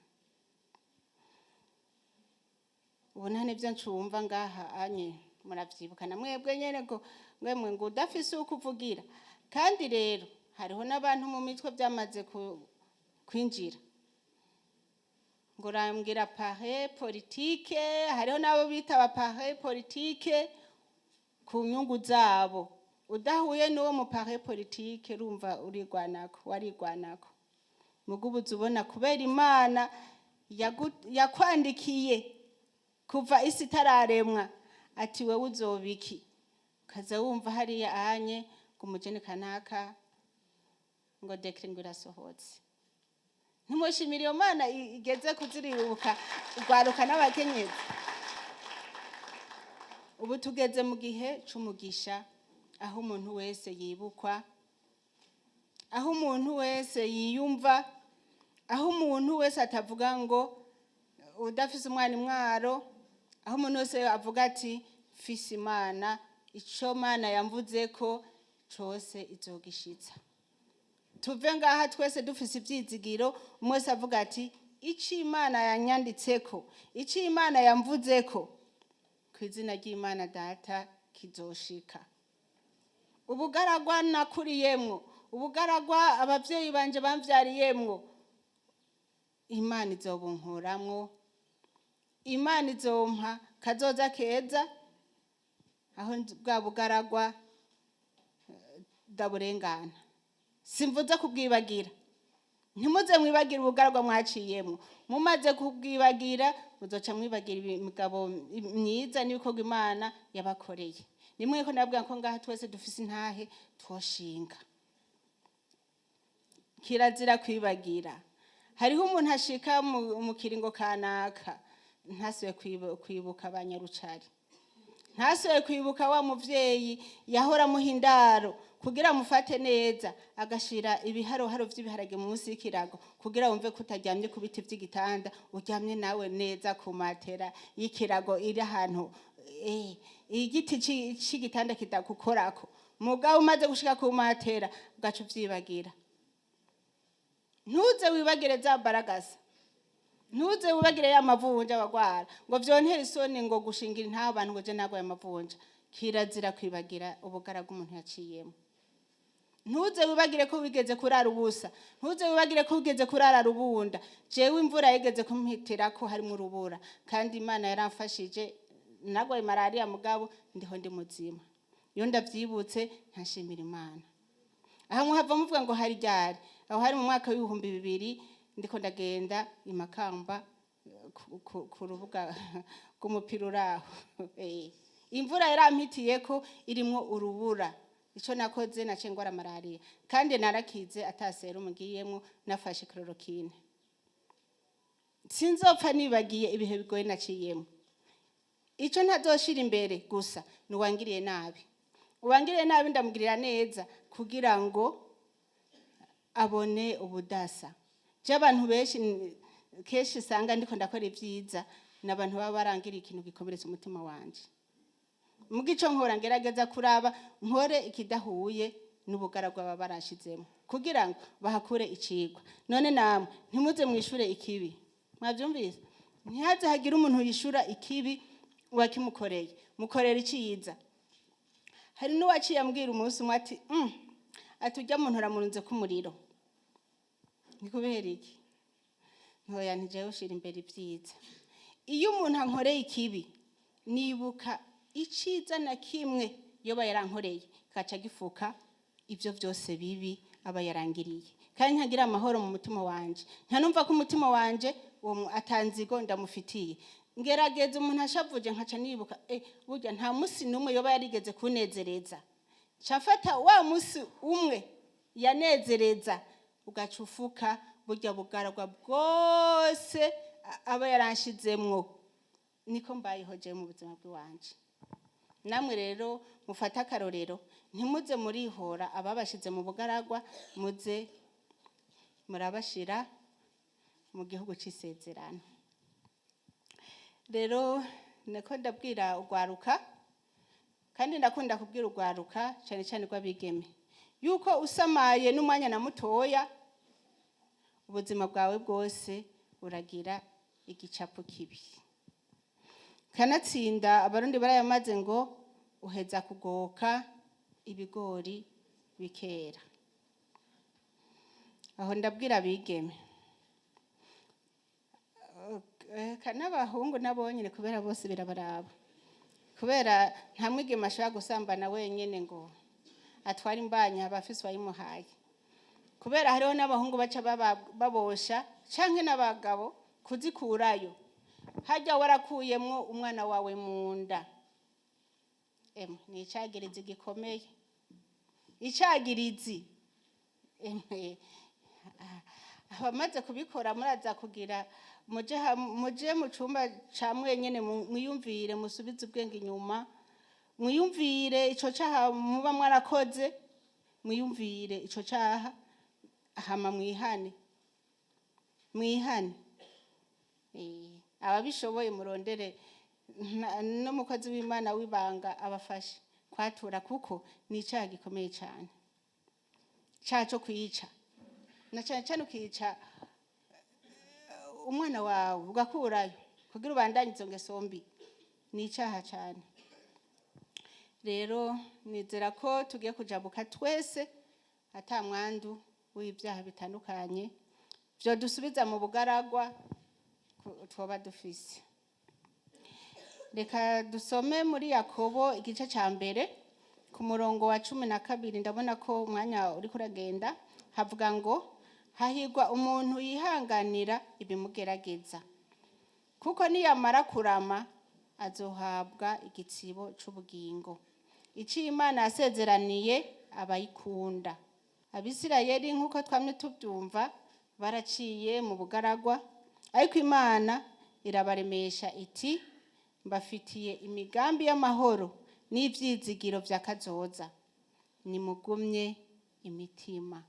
Ubu nta n'ibyo ncumva ngaha anye, muravyibuka na mwebwe nyene ngo mwemwe ngo udafise uko uvugira. Kandi rero hariho n'abantu mu mitwe byamaze kwinjira ngo urambwira parrain politique. Hariho n'abo bita aba parrain politique ku nyungu zabo. Udahuye n'uwo mu parrain politique, urumva urigwanako, warigwanako. Muga ubu ubona kubera Imana yakwandikiye kuva isi itararemwa ati wewe uzoba iki, ukaza wumva hariya anye ngo umujene kanaka ngo décret ngo irasohotse. Ntimushimira iyo Mana igeze kuziribuka urwaruka n'abakenyezi? Ubu tugeze mu gihe c'umugisha, aho umuntu wese yibukwa, aho umuntu wese yiyumva, aho umuntu wese atavuga ngo udafise umwana imwaro, aho umuntu wese avuga ati mfise Imana, ico Mana yamvuze ko cose izogishitsa. Tuve ngaha twese dufise ivyizigiro, umwe wese avuga ati ico Imana yanyanditseko, ico Imana yamvuzeko, ku izina ry'Imana Data kizoshika. Ubugaragwa nakuriyemwo, ubugaragwa abavyeyi banje bamvyariyemwo, Imana izobunkuramwo, Imana izompa kazoza keza aho bwa bugaragwa ndaburengana. Simvuze kubwibagira. Ntimuze mwibagire ubugaragwa mwaciyemwo. Mumaze kubwibagira, muzoca mwibagira imigabo myiza n'ibikorwa Imana yabakoreye. Nimwe ko nabwira ko ngaha twese dufise intahe twoshinga. Kirazira kwibagira. Hariho umuntu ashika mu kiringo kanaka ntasuye kwibuka abanyarucari, ntasuye kwibuka wa muvyeyi yahora amuha indaro kugira amufate neza, agashira ibiharoharo vy'ibiharage munsi y'ikirago kugira wumve ko utaryamye ku biti vy'igitanda, uryamye nawe neza ku matera y'ikirago iri ahantu igiti c'igitanda kidagukorako. Mugabo umaze gushika ku matera ugaca uvyibagira. Ntuze wibagire za baragasa, ntuze wibagire ya mavunja bagwara ngo vyontera isoni ngo gushingira intaho abantu ngo je nagwaye amavunja. Kirazira kwibagira ubugaragu umuntu yaciyemo. Ntuze wibagire ko wigeze kurara ubusa, ntuze wibagire ko wigeze kurara rubunda. Jewe imvura yigeze kumpitirako harimwo urubura, kandi Imana yaramfashije, nagwaye malaria mugabo ndiho ndi muzima. Iyo ndavyibutse nkashimira Imana. Aha muhava muvuga ngo hari ryari? Aho hari mu mwaka w'2000, ndiko ndagenda i Makamba ku rubuga rw'umupira uraho. Imvura yarampitiyeko irimwo urubura. Ico nakoze, naciye ngwara malaria, kandi narakize ata serumu ngiyemwo, nafashe chloroquine. Sinzopfa nibagiye ibihe bigoye naciyemwo. Ico ntazoshira imbere gusa ni uwangiriye nabi. Uwangiriye nabi ndamugirira neza kugira ngo abone ubudasa. Je abantu benshi kenshi usanga ndiko ndakora ivyiza n'abantu baba barangiriye ikintu gikomeretsa umutima wanje. Muga ico nkora, ngerageza kuraba nkore ikidahuye n'ubugaragwa baba barashizemo kugira ngo bahakure icigwa. None namwe ntimuze mwishure ikibi. Mwavyumvise? Ntihaze hagire umuntu yishura ikibi wakimukoreye, mukorera iciza. Hari n'uwaciye ambwira umunsi umwe ati ati urya muntu uramurunze k'umuriro, ni kubera iki? Ntoya ntijewe ushira imbere ibyiza. Iyo umuntu ankoreye ikibi, nibuka iciza na kimwe yoba yarankoreye, kaca gifuka ibyo byose bibi aba yarangiriye, kandi nkagira amahoro mu mutima wanje, nkanumva ko umutima wanje uwo atanzigo ndamufitiye. Ngerageza umuntu ashavuje, nkaca nibuka burya nta musi n'umwe yoba yarigeze kunezereza. Nca wa musi umwe yanezereza, ugaca ufuka burya bugaragwa bwose aba yaranshizemwo. Niko mbayeho jewe mu buzima bw'iwanje. Namwe rero mufate akarorero, ntimuze murihora ababashize mu bugaragwa, muze murabashira mu gihugu c'isezerano. Rero Niko ndabwira urwaruka, kandi ndakunda kubwira urwaruka cyane cyane rw'abigeme, yuko usamaye n'umwanya na mutoya, ubuzima bwawe bwose buragira igicapo kibi. Kanatsinda Abarundi barayamaze ngo uheza kugoka ibigori bikera. Aho ndabwira abigeme. N'abahungu nabo nyine, kubera bose birabaraba, kubera nta mwigeme ashobora gusambana wenyine ngo atware imbanya, aba afise uwayimuhaye. Kubera hariho n'abahungu baca babosha canke n'abagabo kuzikurayo. Hajya warakuyemwo umwana wawe mu nda, emwe ni icagirizi gikomeye, icagirizi. Emwe, abamaze kubikora muraza kugira muje mu cumba ca mwenyene, mwiyumvire, musubize ubwenge inyuma, mwiyumvire ico caha muba mwarakoze, mwiyumvire ico caha, hama mwihane, mwihane. Ababishoboye murondere n'umukozi w'Imana w'ibanga abafashe kwatura, kuko ni icaha gikomeye cane, icaha co kwica, na cane cane ukica umwana wawe ugakurayo kugira ubandanye izo ngeso mbi, ni icaha cane. Rero nizera ko tugiye kujabuka twese ata mwandu w'ibyaha bitandukanye vyodusubiza mu bugaragwa twoba dufise. Reka dusome muri Yakobo igice ca mbere ku murongo wa 12. Ndabona ko umwanya uriko uragenda. Havuga ngo: "Hahirwa umuntu yihanganira ibimugerageza, kuko niyamara kurama azohabwa igitsibo c'ubugingo, ico Imana yasezeraniye abayikunda." Abisirayeli, nk'uko twamye tubyumva, baraciye mu bugaragwa, ariko Imana irabaremesha iti: "Mbafitiye imigambi y'amahoro n'ivyizigiro vya kazoza, nimugumye imitima."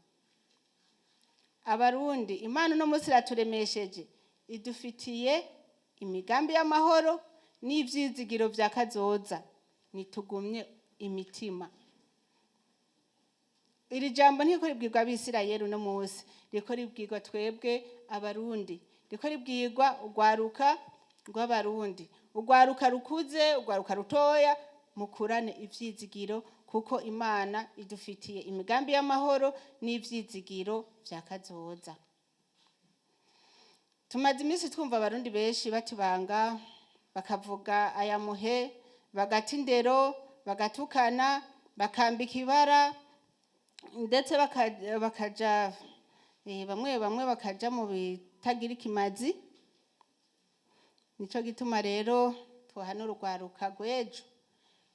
Abarundi, Imana uno munsi iraturemesheje, idufitiye imigambi y'amahoro n'ivyizigiro vya kazoza, nitugumye imitima. Iri jambo ntiriko ribwirwa Abisirayeli uno munsi, riko ribwirwa twebwe Abarundi, riko ribwirwa urwaruka rw'Abarundi, urwaruka rukuze, urwaruka rutoya: mukurane ivyizigiro, kuko Imana idufitiye imigambi y'amahoro n'ivyizigiro vya kazoza. Tumaze iminsi twumva Abarundi benshi batibanga, bakavuga aya muhe, bagata indero, bagatukana, bakambika ibara, ndetse bakaja bamwe bamwe bakaja mu bitagira ikimazi. Nico gituma rero twohanura urwaruka rw'ejo,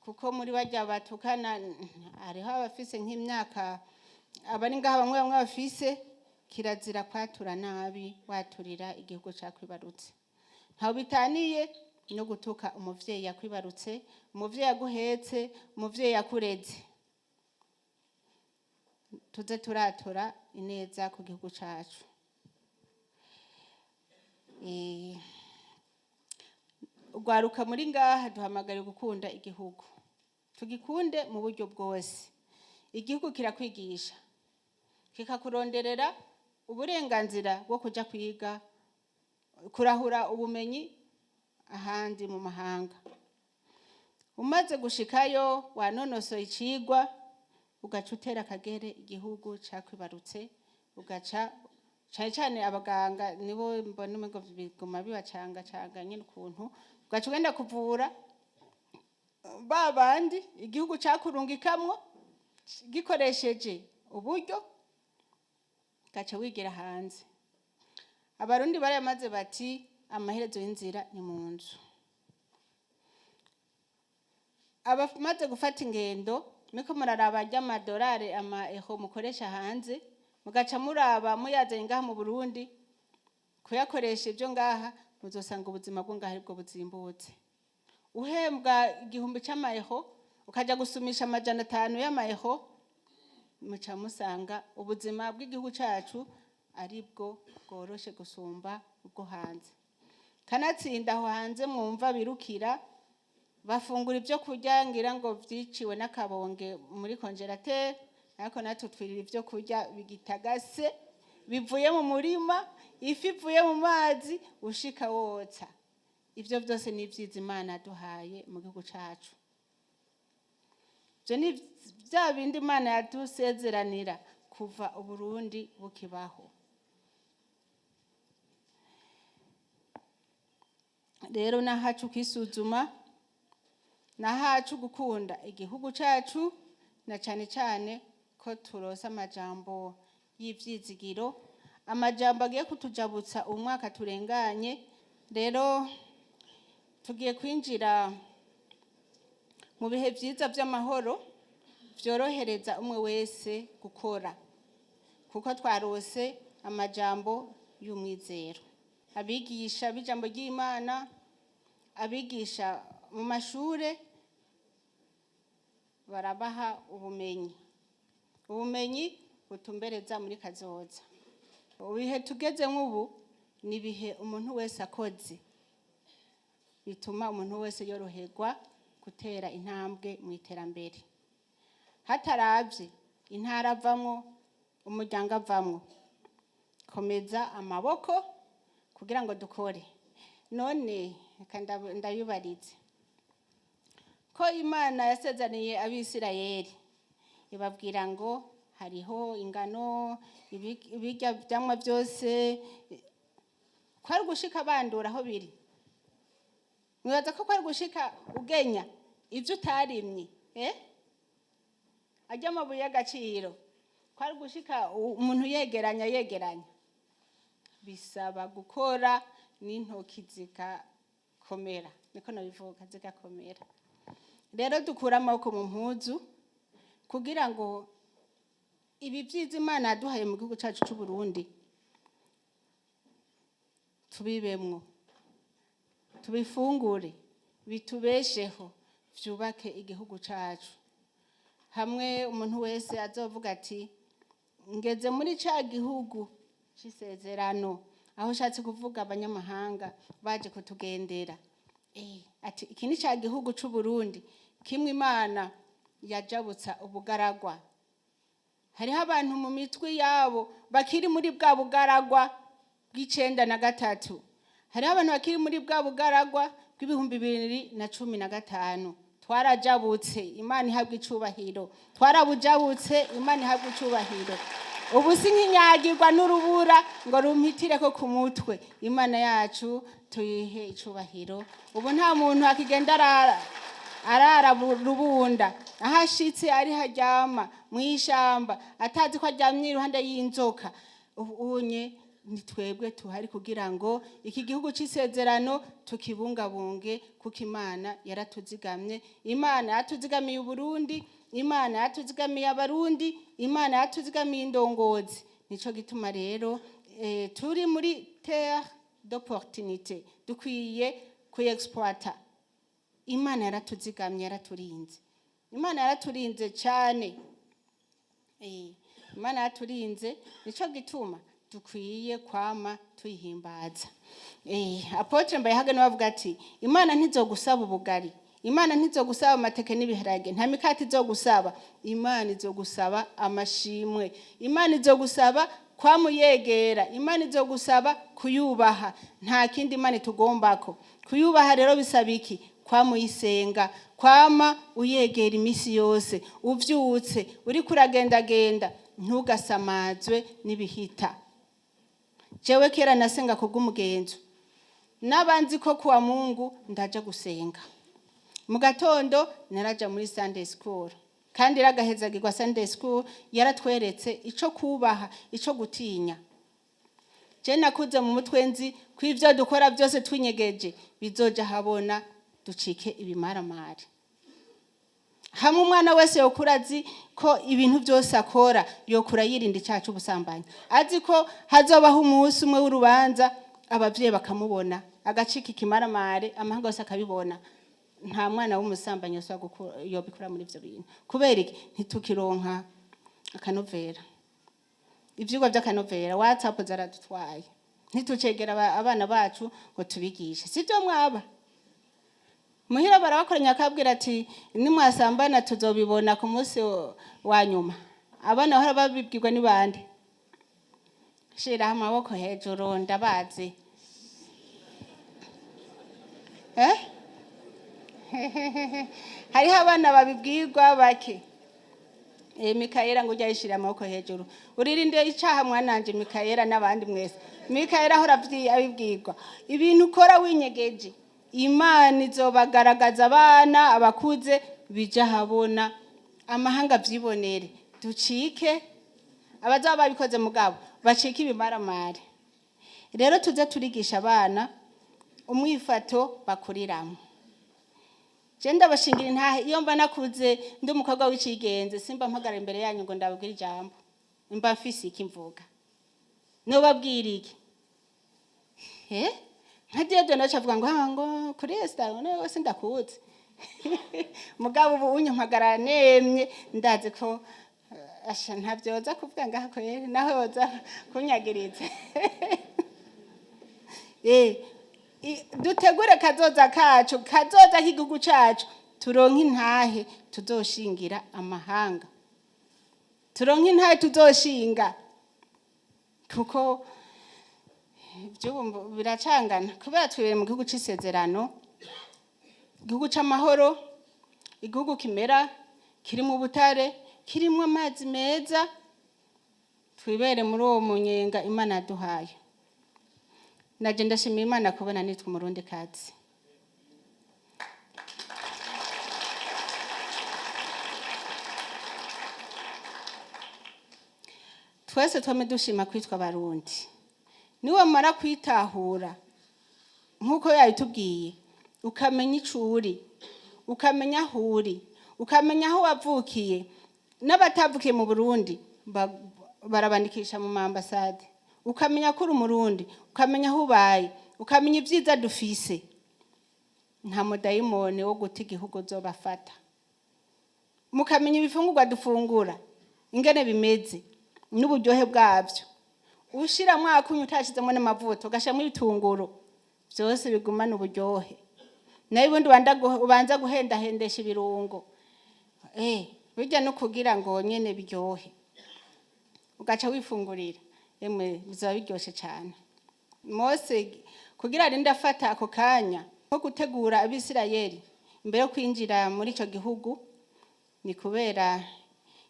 kuko muri barya batukana hariho abafise nk'imyaka abari ngaha, bamwe bamwe bafise. Kirazira kwatura nabi, waturira igihugu cakwibarutse. Ntaho bitaniye no gutuka umuvyeyi yakwibarutse, umuvyeyi yaguhetse, umuvyeyi yakureze. Tuze turatura ineza ku gihugu cacu. Urwaruka muri ngaha, duhamagare gukunda igihugu, tugikunde mu buryo bwose. Igihugu kirakwigisha, kikakuronderera uburenganzira bwo kuja kwiga, kurahura ubumenyi ahandi mu mahanga. Umaze gushikayo, wanonosoye icigwa, ugaca utera akagere igihugu cakwibarutse, ugaca cane cane abaganga nibo mbona umengo biguma bibacangacanga nyene ukuntu, ugaca ugenda kuvura ba bandi igihugu cakurungikamwo gikoresheje uburyo, ugaca wigira hanze. Abarundi barayamaze bati: "Amaherezo y'inzira ni mu nzu." Abamaze gufata ingendo, muriko muraraba ry'amadolari, ama euro mukoresha hanze, mugaca muraba muyazanye ngaha mu Burundi kuyakoresha ibyo ngaha, muzosanga ubuzima bwo ngaha aribwo buzimbutse. Uhembwa 1000 c'amaeuro, ukaja gusumisha 500 y'amaeuro, muca musanga ubuzima bw'igihugu cacu aribwo bworoshe gusumba ubwo hanze. Kanatsinda aho hanze mwumva birukira. Bafungura ibyo kurya ngira ngo vyiciwe n'akabonge muri congélateur, ariko natwe twirira ibyo kurya bigitagase, bivuye mu murima, ifi ivuye mu mazi ushika wotsa. Ibyo byose ni ibyiza Imana yaduhaye mu gihugu cacu. Ibyo ni bya bindi Imana yadusezeranira kuva Uburundi bukibaho. Rero nahacu kwisuzuma, nahacu gukunda igihugu cacu, na cane cane ko turonse amajambo y'ivyizigiro, amajambo agiye kutujabutsa umwaka turenganye. Rero tugiye kwinjira mu bihe vyiza vy'amahoro vyorohereza umwe wese gukora, kuko twarose amajambo y'umwizero. Abigisha b'ijambo ry'Imana, abigisha mu mashure barabaha ubumenyi, ubumenyi butumbereza muri kazoza. Ibihe tugezemwo ubu ni ibihe umuntu wese akoze bituma umuntu wese yoroherwa gutera intambwe mu iterambere, hataravye intara avamwo, umuryango avamwo. Komeza amaboko kugira ngo dukore. None reka ndabibarize ko Imana yasezeraniye Abisirayeli ibabwira ngo hariho ingano, ibirya vyamwa byose, kwari gushika bandura aho biri. Mwibaza ko kwari gushika ugenya ivyo utarimye, eh? Arya amabuye y'agaciro kwari gushika umuntu yegeranya yegeranya. Bisaba gukora n'intoki zigakomera, niko nabivuga, zigakomera. Rero dukura amaboko mu mpuzu kugira ngo ibi vyiza Imana yaduhaye mu gihugu cacu c'u Burundi tubibemwo, tubifungure, bitubesheho, vyubake igihugu cacu. Hamwe umuntu wese azovuga ati ngeze muri ca gihugu c'isezerano, aho ushatse kuvuga abanyamahanga baje kutugendera, ati iki ni ca gihugu c'u Burundi kimwe Imana yajabutsa ubugaragwa. Hariho abantu mu mitwe yabo bakiri muri bwa bugaragwa bw'93, hariho abantu bakiri muri bwa bugaragwa bw'2015. Twarajabutse, Imana ihabwa icubahiro. Twarabujabutse, Imana ihabwa icubahiro. Ubu si nkinyagirwa n'urubura ngo rumpitireko ku mutwe. Imana yacu tuyihe icubahiro. Ubu nta muntu akigenda arara rubunda, aho ashitse ari haryama mw'ishamba atazi ko aryamye iruhande y'inzoka. Ubu unye ni twebwe tuhari kugira ngo iki gihugu c'isezerano tukibungabunge, kuko Imana yaratuzigamye. Imana yaratuzigamiye Uburundi, Imana yaratuzigamiye Abarundi, Imana yaratuzigamiye indongozi. Nico gituma rero turi muri terre d'opportunité, dukwiye kuyexploiter. Imana yaratuzigamye, yaraturinze. Imana yaraturinze cyane. Imana yaraturinze, nico gituma dukwiye kwama tuyihimbaza. Apôtre Mbayahaga niwe avuga ati Imana ntizogusaba ubugari, Imana ntizogusaba amateke n'ibiharage, nta mikate izogusaba. Imana izogusaba amashimwe, Imana izogusaba kwamuyegera, Imana izogusaba kuyubaha. Nta kindi Imana itugombako. Kuyubaha rero bisaba iki? Kwamuyisenga, kwama uyegera imisi yose, uvyutse uriko uragendagenda, ntugasamazwe n'ibihita. Jewe kera nasenga kubw'umugenzo, n'abanzi ko kuwa Mungu ndaja gusenga mu gatondo, naraja muri Sunday school, kandi iragahezagirwa. Sunday school yaratweretse ico kubaha, ico gutinya. Je nakuze mu mutwe nzi ko ivyo dukora byose twinyegeje bizoja habona, ducike ibimaramari. Hamwe umwana wese yokura azi ko ibintu byose akora, yokura yirinda icyaha cy'ubusambanyi, azi ko hazobaho umunsi umwe w'urubanza, abavyeyi bakamubona agacika ikimaramare, amahanga yose akabibona. Nta mwana w'umusambanyi yosubira yobikora muri ivyo bintu. Kubera iki? Ntitukironka akanovera, ivyigwa vy'akanovera. WhatsApp zaradutwaye, ntitucegera abana bacu ngo tubigishe. Sivyo mwaba? Muhira barabakoranya akabwira ati nimwasambana tuzobibona ku munsi wa nyuma. Abana bahora babibwirwa ni bande? Shiraho amaboko hejuru, ndabazi. Eh? Hariho abana babibwirwa bake. Mikayera ngo ujya yishira amaboko hejuru, uririnde icaha mwananje. Mikayera n'abandi mwese, Mikayera ahora abibwirwa ibintu ukora winyegeje, Imana izobagaragaza. Abana abakuze bija habona, amahanga vyibonere. Ducike abazaba babikoze, mugabo bacike ibimaramare. Rero tuze turigisha abana umwifato bakuriramo. Je ndabashingira intahe, iyo mba nakuze ndi umukobwa w'icigenze, simba mpagara imbere yanyu ngo ndababwire ijambo. Mba mfise iki mvuga? Nobabwira iki? Nka Dieudonné aca avuga ngo ngo kuri Esther ngo wese ndakuzi. Mugabo ubu unyampagara nemye, ndazi ko asha ntavyoza kuvuga ngaha kweri, naho yoza kunyagiriza. Dutegure kazoza kacu, kazoza k'igihugu cacu, turonke intahe tuzoshingira amahanga, turonke intahe tuzoshinga, kuko ivy'ubu biracangana kubera twibere mu gihugu c'isezerano, igihugu c'amahoro, igihugu kimera kirimo ubutare, kirimo amazi meza. Twibere muri uwo munyenga Imana yaduhaye. Naje ndashimira Imana kubona nitwa umurundi kazi. Twese twame dushima kwitwa abarundi. Niwamara kwitahura nk'uko yabitubwiye, ukamenya ico uri, ukamenya aho uri, ukamenya aho wavukiye, n'abatavukiye mu Burundi barabandikisha mu mambasade, ukamenya ko uri umurundi, ukamenya aho ubaye, ukamenya ibyiza dufise, nta mudayimoni wo guta igihugu uzobafata. Mukamenya ibifungurwa dufungura ingene bimeze n'uburyohe bwabyo, ushiramwo akunyu utashizemo n'amavuta, ugashiramwo ibitunguru, byose bigumana uburyohe. Nayo ubundi ubanza guhendahendesha ibirungo, bijya no kugira ngo nyene biryohe, ugaca wifungurira, emwe bizaba biryoshe cyane. Mose kugira arinde afata ako kanya ko gutegura Abisirayeli imbere yo kwinjira muri ico gihugu, ni kubera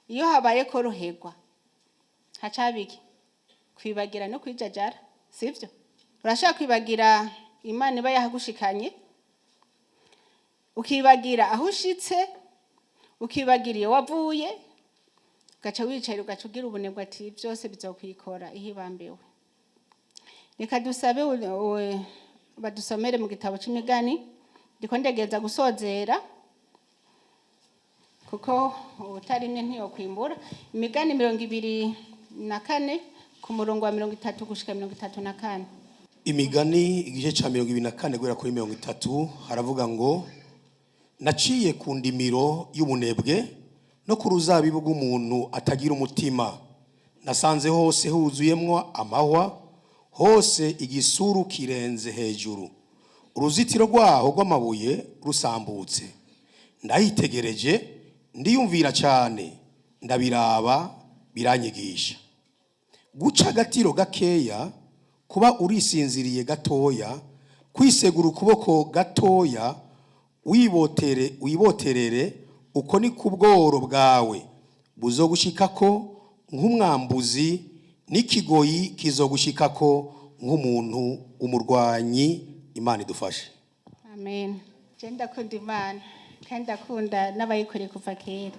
iyo habaye koroherwa haca biki? Kwibagira no kwijajara, sivyo? Urashaka kwibagira Imana iba yahagushikanye, ukibagira aho ushitse, ukibagira iyo wavuye, ugaca wicara, ugaca ugira ubunebwe ati byose bizokwikora ihibambiwe. Reka dusabe badusomere mu gitabo c'imigani. Ndiko ndegeza gusozera kuko utarimye ntiyokwimbura. Imigani 24 ku murongo wa 30 gushika 34. Imigani igice ca 24 guhera kuri 30, haravuga ngo: "Naciye ku ndimiro y'ubunebwe no ku ruzabibu rw'umuntu atagira umutima. Nasanze hose huzuyemwo amahwa, hose igisuru kirenze hejuru, uruzitiro rwaho rw'amabuye rusambutse. Ndahitegereje, ndiyumvira cyane, ndabiraba, biranyigisha guca agatiro gakeya, kuba urisinziriye gatoya, kwisegura ukuboko gatoya, wibotere wiboterere. Uko ni ku bworo bwawe buzogushikako nk'umwambuzi, n'ikigoyi kizogushikako nk'umuntu umurwanyi." Imana idufashe. Amen. Je ndakunda Imana kandi ndakunda n'abayikoreye kuva kera.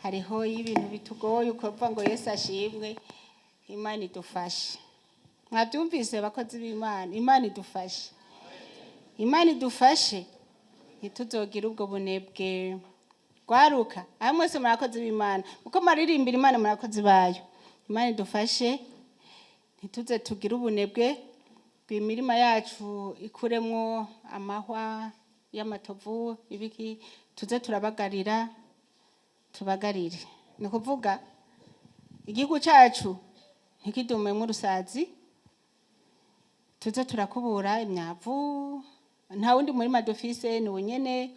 Hariho ibintu bitugoye ukavuga ngo Yesu ashimwe, Imana idufashe. Mwabyumvise bakozi b'Imana, Imana idufashe, Imana idufashe ntituzogire ubwo bunebwe. Rwaruka aho mwese murakozi b'Imana, kuko maririmbira Imana, murakozi bayo. Imana idufashe ntituze tugire ubunebwe, imirima yacu ikuremwo amahwa y'amatovu ibiki, tuze turabagarira, tubagarire. Ni ukuvuga igihugu cyacu ntikidumemwo urusazi, tuze turakubura imyavu. Nta wundi murima dufise, ni unyene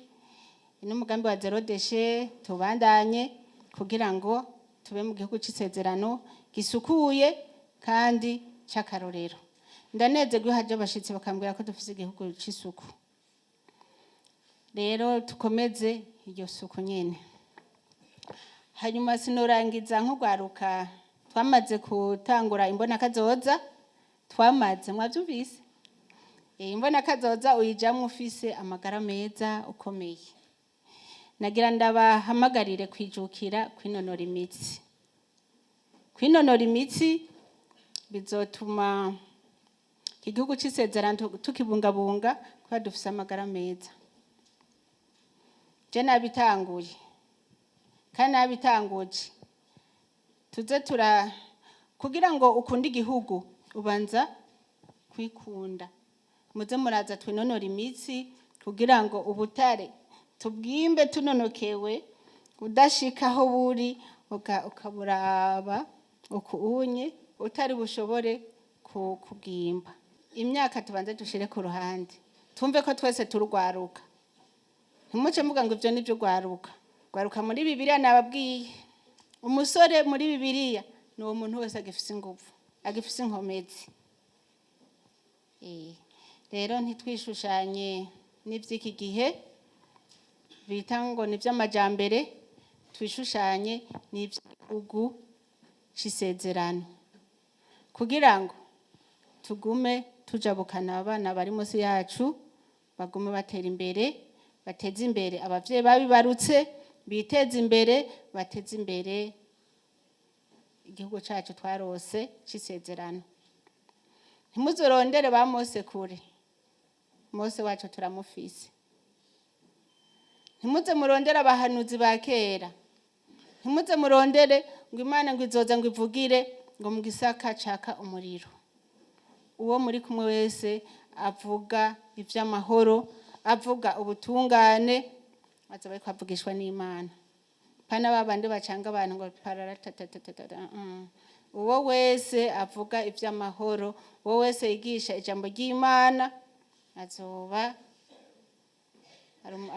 n'umugambi wa zéro déchet. Tubandanye kugira ngo tube mu gihugu c'isezerano gisukuye kandi c'akarorero. Ndanezerwa iyo haje abashitsi bakambwira ko dufise igihugu c'isuku. Rero tukomeze iryo suku nyene. Hanyuma sinorangiza nk'urwaruka twamaze gutangura imbonakazoza. Twamaze, mwavyumvise? Imbonakazoza uyijamwo ufise amagara meza, ukomeye. Nagira ndabahamagarire kwijukira kwinonora imitsi. Kwinonora imitsi bizotuma iki gihugu c'isezerano tukibungabunga kubera dufise amagara meza. Je nabitanguye kandi nabitanguje. Tuze tura kugira ngo ukunde igihugu ubanza kwikunda. Muze muraza twinonora imitsi kugira ngo ubutare tubwimbe tunonokewe, udashika aho buri ukaburaba uku unye utari bushobore kubwimba. Imyaka tubanze dushire ku ruhande, twumve ko twese turugwaruka. Ntimuce muvuga ngo ivyo nivyo rwaruka. Rwaruka muri Bibiliya, nababwiye, umusore muri Bibiliya ni uwo muntu wese agifise inguvu, agifise inkomezi. Rero ntitwishushanye n'ivy'iki gihe bita ngo ni ivy'amajambere, twishushanye n'ivy'igihugu c'isezerano kugira ngo tugume tujabukana abana bari munsi yacu, bagume batera imbere, bateze imbere abavyeyi babibarutse, biteze imbere, bateze imbere igihugu cacu twarose c'isezerano. Ntimuzorondere ba Mose kure, Mose wacu turamufise. Ntimuze murondere abahanuzi ba kera. Ntimuze murondere ngo Imana ngo izoza ngo ivugire ngo mu gisaka caka umuriro. Uwo muri kumwe wese avuga ivy'amahoro, avuga ubutungane, azoba ariko avugishwa n'Imana. Pana babandi bacanga abantu ngo pararatatatata. Uwo wese avuga ivy'amahoro, uwo wese yigisha ijambo ry'Imana, azoba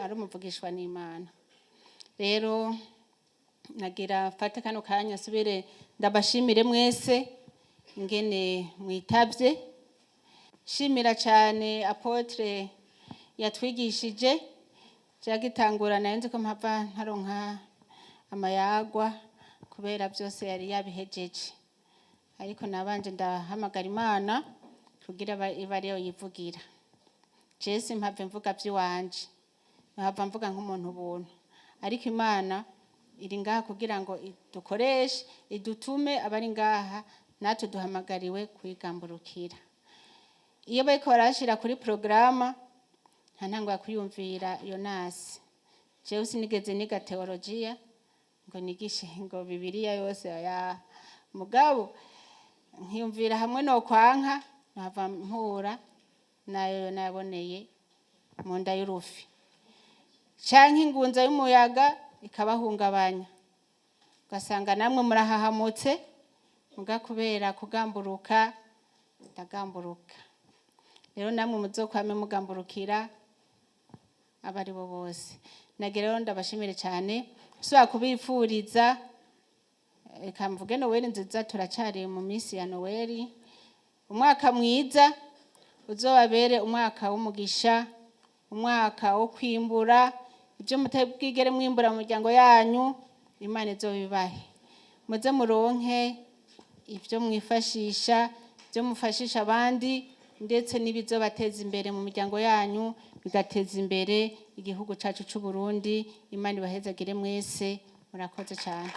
ari umuvugishwa n'Imana. Rero nagira mfate kano kanya nsubire ndabashimire mwese ingene mwitavye. Shimira cane apôtre yatwigishije. Vyagitangura nayo nzi ko mpava ntaronka amayagwa kubera byose yari yabihejeje, ariko nabanje ndahamagara Imana kugira ibe ariyo yivugira. Jewe simpave mvuga vy'iwanje, mpava mvuga nk'umuntu ubuntu, ariko Imana iri ngaha kugira ngo idukoreshe, idutume. Abari ngaha natwe duhamagariwe kuyigamburukira. Iyo bariko barashira kuri porogaramu, nta ntango ya kwiyumvira Yonasi. Jewe sinigeze niga teologiya ngo nigishe ngo Bibiliya yose ya mugabo, nkiyumvira hamwe no kwanka nkava mpura nayo naboneye mu nda y'urufi, canke ingunza y'umuyaga ikabahungabanya, ugasanga namwe murahahamutse. Muga kubera kugamburuka, ndagamburuka. Rero namwe muzokwame mugamburukira abo ari bo bose. Nagira rero ndabashimire cyane, nsubira kubifuriza, reka mvuge Noweli nziza, turacari mu minsi ya Noweli. Umwaka mwiza uzobabere umwaka w'umugisha, umwaka wo kwimbura ibyo mutabwigere mwimbura mu miryango yanyu. Imana izobibahe, muze muronke ibyo mwifashisha, ibyo mufashisha abandi, ndetse n'ibizobateza imbere mu miryango yanyu, bigateza imbere igihugu cyacu cy'u Burundi. Imana ibahezagire mwese. Murakoze cyane.